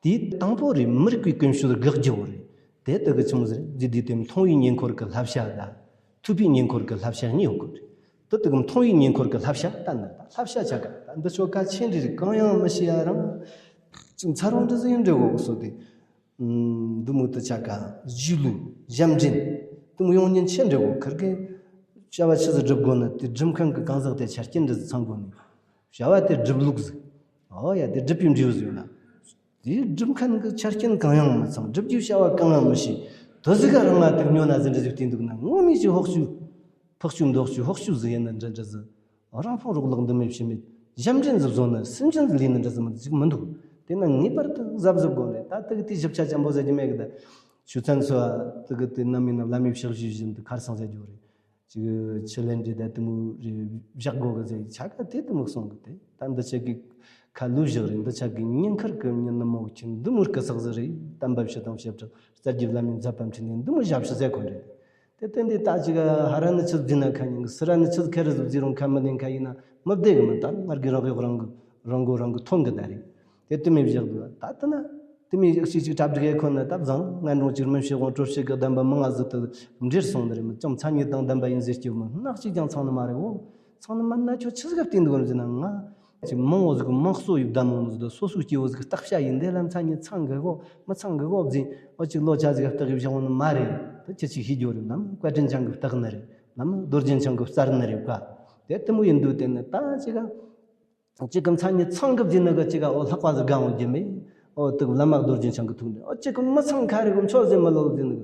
དེའི་དང་པོ་རེད། མི་རིགས་པའི་ཀུན་སྤྱོད་དགག་རྒྱུ་བོ་རེད། དེ་དག་གི་ཆི་མོ་ཟེར་རེད། འདི་དེ་མཐོང་བའི་ཉེ་འཁོར་གྱི་བསླབ་བྱ་དང་། ཐོས་པའི་ཉེ་འཁོར་གྱི་བསླབ་བྱ་གཉིས་ཡོད་གི་རེད། དེ་དག་མཐོང་བའི་ཉེ་འཁོར་གྱི་བསླབ་བྱ་ལྟ་ན་ད་བསླབ་བྱ་ཆ་ག་ད་འདི་ཆོ་ག་ཆེ་འདྲི་རེད། གང་ཡང་མི་ཤེས་ཡ་རང་ཅི་མཚར་བོ་འདྲ་ཟིག་ཡིན་འདྲི་གོ་གི་སོ་དེ། འདི་མོ་དུ་ཆ་ག་སྒྱིད་ལུག་ཞབས་འདྲེན་དེ་མོ་ཡོང་ཉེན་ཆེ་འདྲི་གོ་ཁིར་གི་བྱ་བ་ཆི་ཟིག་སྒྲུབ་དགོ་ན་དེ་སྒྲུབ་མཁན་གྱི་གང་ཟག་དེ་ཆ་རྐྱེན་འདྲ་ཟིག་ཚང་དགོ་ནི། བྱ་བ་དེ་སྒྲུབ་ལུགས་ཟིག་ཨོ་ཡ་དེ་སྒྲུབ་པའི་འབྲས་བུ་ཟིག་ཡོད་ན། དེའི་སྒྲུབ་མཁན་གྱི་ཆ་རྐྱེན་གང་ཡང་མི་ཚང་། སྒྲུབ་རྒྱུའི་བྱ་བ་གང་ཡང་མི་ཤེས། དེ་ཟིག་ག་རང་ང་དེར་ཉོ་ན་ཟིན་འདྲ་ཟིག་བལྟས་འདུག་ན་ངོ་མས་ཀྱི་ཕོག་ཤུ། ཕོག་ཤུ་འདོག་ཤུ་ཕོག་ཤུ་ཟིག་ཡིན་ན་འདྲ་འདྲ་ཟིག་རང་ཕུང་རོགས་ལག་འདི་མེད་ཕྱི་མེད། ཞབས་འདྲེན་ཟིག་བཟོ་ན་སེམས་ཅན་ཟིག་ལས་ན་འདྲ་ཟིག་མི་ཟིག་མི་འདུག་དེ་ན་ངེས་པར་དུ་གཟབ་གཟབ་དགོས་རེད། ད་དེ་གི་དེ་ཞིབ་ཆ་ཅན་པོ་ཟེར་གྱི་མེད་གི་ད། ཆུ་ཚན་ཚོ་དེ་གི་དེ་ནམ་ཡིན་ན་བླ་མའི་ཕྱག་བཞེས་བཞིན་དུ་ཁར་སང་ཟེར་རྒྱུ་རེད། ཅིག་ཆུ་ལེན་འདྲེ་ད་དེ་མོ་རེ་བཞག་དགོ་གི་ཟེར་ཆ་ག་དེ་དེ་མོ་གསུང་གི་དེ་ད་འདི་ཆ་གི་ཁ་ལུས་བཞག་རེད། འདི་ཆ་གི་ཉིན་ཁར་གི་ཉིན་ནི་མོ་ཁྱིམ་འདི་མོར་གི་སག་ཟི་རེད། གཏམ་པ་ཕྱི་དང་བྱེ་བྲག་རྩ་རྒྱུ་བླ་མའི་མཛད་པ་འཕྲིན་ལས་འདི་མོ་ཞབས་ཕྱི་ཟེར་གོ་འདྲེ། དེ་ཏན་ཏན་ད་ཅིག་ཧ་ར་ནི་ཆི་འཛིན་ན་ཁ་ཉིན་གི་སི་ར་ནི་ཆི་ཁེ་རི་ཟི་རུང་ཁ་མི་ལེན་ཁ་ཡིན་ན་མི་བདེ་གི་མི་ད་ངར་གི་རང་གི་རང་གི་རང་གོ་རང་གི་ཐོན་གི་ད་རེད། དེ་དུ་མི་བཞག་འདུག་ད་དེ་ན་དུ་མི་ཞིག་ཅིག་གྲ་སྒྲིག་ཡེ་ཁོ་ན་ད་བཟང་ང་འགྲོ་ཅིག་མི་ཤེས་དབང་སྤྲོ་ཤེས་གི་གདམས་པ་མང་ང་ཟིག་ཏུ་འདྲེར་སོང་ནི་རེད། མི་ཅང་མཚན་ཉིད་དང་ལྡན་པ་ཡིན་ཟེར་སྐྱེ་བོ་སྣག་ཅིག་ཀྱང་ཚང་ནི་མ་རེད་འོ། ཚང་ནི་མ་ན་ཁྱོད་ཆི་ཟིག་བསྟན་འདུག་ཟེར་ན་ང་ཅིག་མང་བོ་ཟིག་མང་གཙོ་ཡི་གདམས་མོ་ཟིག་ཏུ་སོ་སོའི་སྐྱེ་བོ་ཟིག་བརྟག་བྱ་ཡིན། དེ་ལ་མཚན་ཉིད་ཚང་གི་གོ་མི་ཚང་གི་གོ་བཟིན་འོ་ཅིག་ལོ་ཆ་ཟིག་བརྟག་གི་བཞག་འོང་ནི་མ་རེད། དེ་ཁྱི་ཆིག་ཤེས་རྒྱུ་རེད། ལམ་བཀའ་དྲིན་ཅན་གི་བརྟག་ནི་རེད། ལམ་རྡོ་རྗེ་འཆང་གི་བཙལ་ནི་རེད་བཀའ། དེ་དུ་མོ་ཡིན་འདུག་དེ་ནི་ད་ཅིག་ག་ཅིག་གི་མཚན་ཉིད་ཚང་གི་བཟིན་ནི་གི་ཅིག་ག་འོ་ལྷག་པ་ཟིག་གང་འོང་རྒྱུ་མེད། འོ་དུ་བླ་མ་རྡོ་རྗེ་འཆང་གི་ཐུག་འདི་འོ་ཅིག་གི་མི་ཚང་ཁ་རེ་གོ་མཆོག་ཟིན་མི་ལོག་ཟིན་ནི་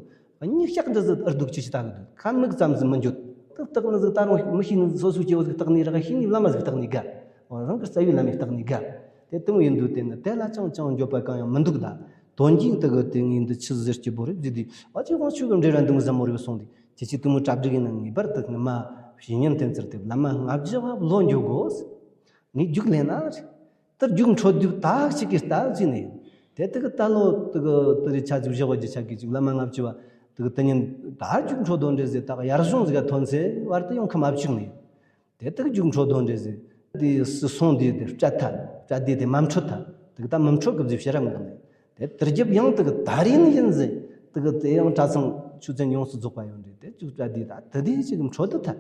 གི་གཉིད་ཤག་འདི་ཟིག་ཨར་སྡུག་ཅི་ཞིག་ལྟ་གི་འདུག་ཁ་མིག་ཙམ་ཟིག་མི་འགྱོད། ཏག་ཏག་ནི་ཟིག་ད་རུང་མི་ཤེས་ནི་སོ་སོའི་སྐྱེ་བོ་ཟིག་བརྟག་ནི་རག་ཤེས་ནི་བླ་མ་ཟིག་བརྟག་ནི་དགའ། འོ་རང་གི་རྩ་བའི་བླ་མས་བརྟག་ནི་དགའ། དེ་དུ་མོ་ཡིན་འདུག་དེ་ནི་དེ་ལ་ཅང་ཅང་འགྱོད་པ་གང་ཡང་མི་འདུག་ད། དོན་གྱིས་དེ་གི་དེ་ངས་འདི་ཆི་ཟེར་སྐྱིད་པོ་རེད་ཟེར་དུས། ཨ་ཅེ་དབང་ཕྱུག་གི་འབྲེལ་བ་འདི་མོ་ཟབ་མོ་རེད་བསམ་དུས། ཁྱེད་ཀྱིས་དེ་མོ་གྲ་སྒྲིག་ཡིན་ན། ངེས་པར་དུ་ངས་མ་བཤེས་གཉེན་བསྟེན་ཚུལ་དེ་བླ་མ་ལྔ་བཅུ་བ་བློ་འགྱོད་དགོས། ངས་རྒྱུགས་ལེན་ན་རེད། དེར་རྒྱུགས་འཕྲོད་དུས་ད་ཞིག་གིས་ལྟ་ཟིན་ནས། དེ་དེ་གི་ད་ལོ་དེ་གི་དེ་རེ་ཆ་ཅིག་བཞག་པ་ཅིག་ཆ་གི་ཅིག་བླ་མ་ལྔ་བཅུ་བ་དེ་གི་དེ་ཉིན་ད་རྒྱུགས་འཕྲོད་དོན་འདྲ་ཟེར། ད་ཡར་གཞུང་ཟིག་ག་ཐོན་ཚེ་བར་དུ་ཡོང་ཁ་མ་བཅུག་ནས། དེ་དག་རྒྱུགས་འཕྲོད་དོན་འདྲ་ཟེར། དེ་སུ་སོང་དེ་དེ་སྤྲད་ཐལ། སྤྲད་དེ་དེ་མ་འཕྲོད་ཐལ། དེ་ད་མི་འཕྲོད་གི་ཟེར་ཕྱིར་རམ་གང་ནས། དེ་དེར་རྒྱབ་ཡང་དེ་གི་ད་རེས་ནི་ཡིན་ཟེར། དེ་གི་དེ་ཡང་གྲྭ་ཚང་ཆོས་ཚན་ཡོངས་སུ་རྫོགས་པ་ཡོང་འདྲ། དེ་རྒྱུགས་སྤྲད་དེ་ད་དེ་དེ་ཅིག་འཕྲོད་དུ་ཐལ།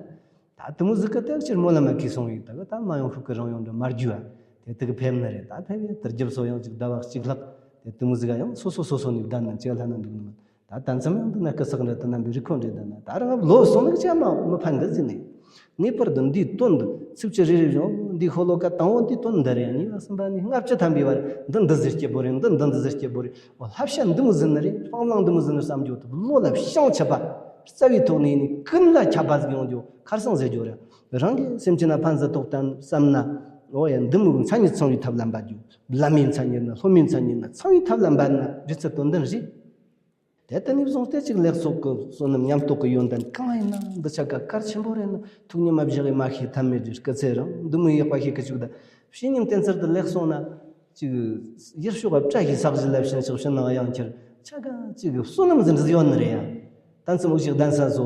ད་དེ་མོ་ཟིག་གི་དེ་ཕྱིར་སྨོན་ལམ་མ་ཁུས་སོང་ཡིན། དེ་གི་ད་མ་ཡོང་ཤུགས་གི་རང་ཡོང་འདྲ་མ་རྒྱུ་བ། དེ་དེ་གི་ཕེབས་ནི་རེད། ད་ཕེབས་ཡ་དེར་རྒྱབ་སོ་ཡང་ཅིག་ཟླ་བ་གཅིག་ལྷག་དེ་དེ་མོ་ཟིག་ག་ཡང་སོ་སོ་སོ་སོ་ནས་བསྡད་ན་ཅིག་ལྷ་ན་འདུག་ནི་མ། ད་ད་མཚམས་ཡང་འདི་ན་སྐུ་སག་འདྲ་དེ་རྣམ་པའི་རིགས་ཁོ་འདྲ་དེ་ན། ད་རང་ལོ་སོང་ནི་ཅང་མ་མི་ཕན་གི་ཟིན་ནས། ངེས་པར་དུ་འདིའི་དོན་འདི་ཚིགས་བཅད་རེ་རེ་བཞིན། འདིའི་ཤོ་ལོ་ཀ་དང་པོ་འདིའི་དོན་འདི་རེད། གཉིས་པ་གསུམ་པ་ནི་ལྔ་བཅུ་ཐམ་པའི་བར་འདི་འདི་ཟེར་སྐྱིད་པོ་རེད། འདི་འདི་འདི་ཟེར་སྐྱིད་པོ་རེད། འོ་ལྷ་བཤད་འདི་མོ་ཟིན་ནི་རེད། སྤང་བླང་འདི་མོ་ཟིན་ནི་བསམ་རྒྱུ་དེ་བློ་ལ་བྱང་ཆུབ་པ་རྩ་བའི་ཐོག་ནས་ནི་ཀུན་ལ་ཁྱབ་པ་ཟིག་ཡོང་རྒྱུ་ཁར་སང་ཟེར་རྒྱུ་རེད། རང་གི་སེམས་ཅན་ལ་ཕན་ཟེར་དོགས་དང་བསམ་ན། འོ་ཡ་འདི་མོ་མཚན་ཉིད་ཚང་བའི་ཐབས་ལ་འབད་རྒྱུ། བླ་མའི་མཚན་ཉིད་ན་སློབ་མའི་མཚན་ཉིད་ན་ཚང་བའི་ཐབས་ལ་འབད་ན་འབྲེལ་ཚད་དོན་ལྡན་རེད། དེ་ལྟ་ནས་བཟུང་སྟེ་ཅིག་ལེགས་ཚོགས་ཀྱི་བསོད་ནམས་ཉམས་རྟོགས་ཀྱི་ཡོན་ཏན་གང་ཡིན་ན་འདི་ཆ་ག་གལ་ཆེན་པོ་རེད་ན། ཐུགས་ཉམས་མ་བཞག་གི་མ་ཤེས་ཐབས་མེད་རེད། སྐུ་ཚེ་རིང་འདི་མོ་ཡག་པ་ཤེས་ཀི་བཅུག་ད། བཤེས་གཉེན་བསྟེན་ཚུལ་དེ་ལེགས་སོང་ན། ཅིག་ཡུལ་ཕྱོགས་ཀ་བཀྲ་ཤིས་ས་གཞི་ལ་ཕྱིན་ཞིག་ཕྱི་ནང་གཡང་འཁྱིལ་ཆ་ག་ཅིག་བསོད་ནམས་ཟིན་འདྲ་ཡོད་ནི་རེད་ཡ། ད་མཚམས་འུ་ཅག་གདན་ས་ཚོ་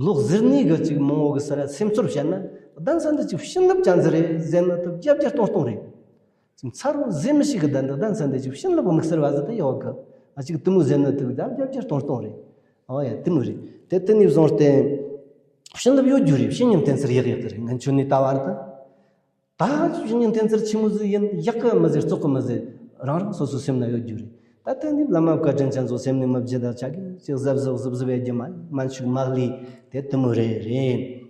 ལོག་ཟེར་ནས་གི་ཅིག་མང་བོ་གི་སར་སེམས་ཚོར་བཤད་ན། གདན་ས་འདི་ཅིག་བྱིན་རླབས་ཅན་ཟིག་རེད་ཟེར་ན་དེ་བརྒྱ་བརྒྱ་སྟོང་སྟོང་རེད། ཚར་རོ་ཟེར་མི་ཞིག་གི་ད་འདི་གདན་ས་འདི་ཅིག་བྱིན་རླབས་དམིགས་བསལ་བ་ཟིག་ད་ཡོད་གི། ང་ཅིག་དེ་མོ་ཟེར་ན་དེ་གི་ད་བརྒྱ་བརྒྱ་སྟོང་སྟོང་རེད། ཨོ་ཡ་དེ་མོ་རེད། དེ་དེ་ནས་བཟུང་སྟེ་བྱིན་རླབས་ཡོད་རྒྱུ་རེད། བཤེས་གཉེན་བསྟེན་ཚུལ་ཡག་ཡག་གི་རེད། ངན་ཆོས་ནས་ལྟ་བར་དུ། ད་བཤེས་གཉེན་བསྟེན་ཚུལ་ཆི་མོ་ཟིག་ཡིན་ཡག་གི་མི་ཟེར་བཙོག་གི་མི་ཟེར་རང་རང་སོ་སོའི་སེམས་ན་ཡོད་རྒྱུ་རེད། ད་དེ་ནས་བླ་མ་བཀའ་དྲིན་ཅན་ཚོ་སེམས་ནས་མི་བརྗེད་ད་ཆ་གི་ཅིག་གཟབ་གཟབ་གཟབ་གཟབ་ཡ་རྒྱུ་མ་མན་ཆུག་མ་ལི་དེ་དེ་མོ་རེད་རེད།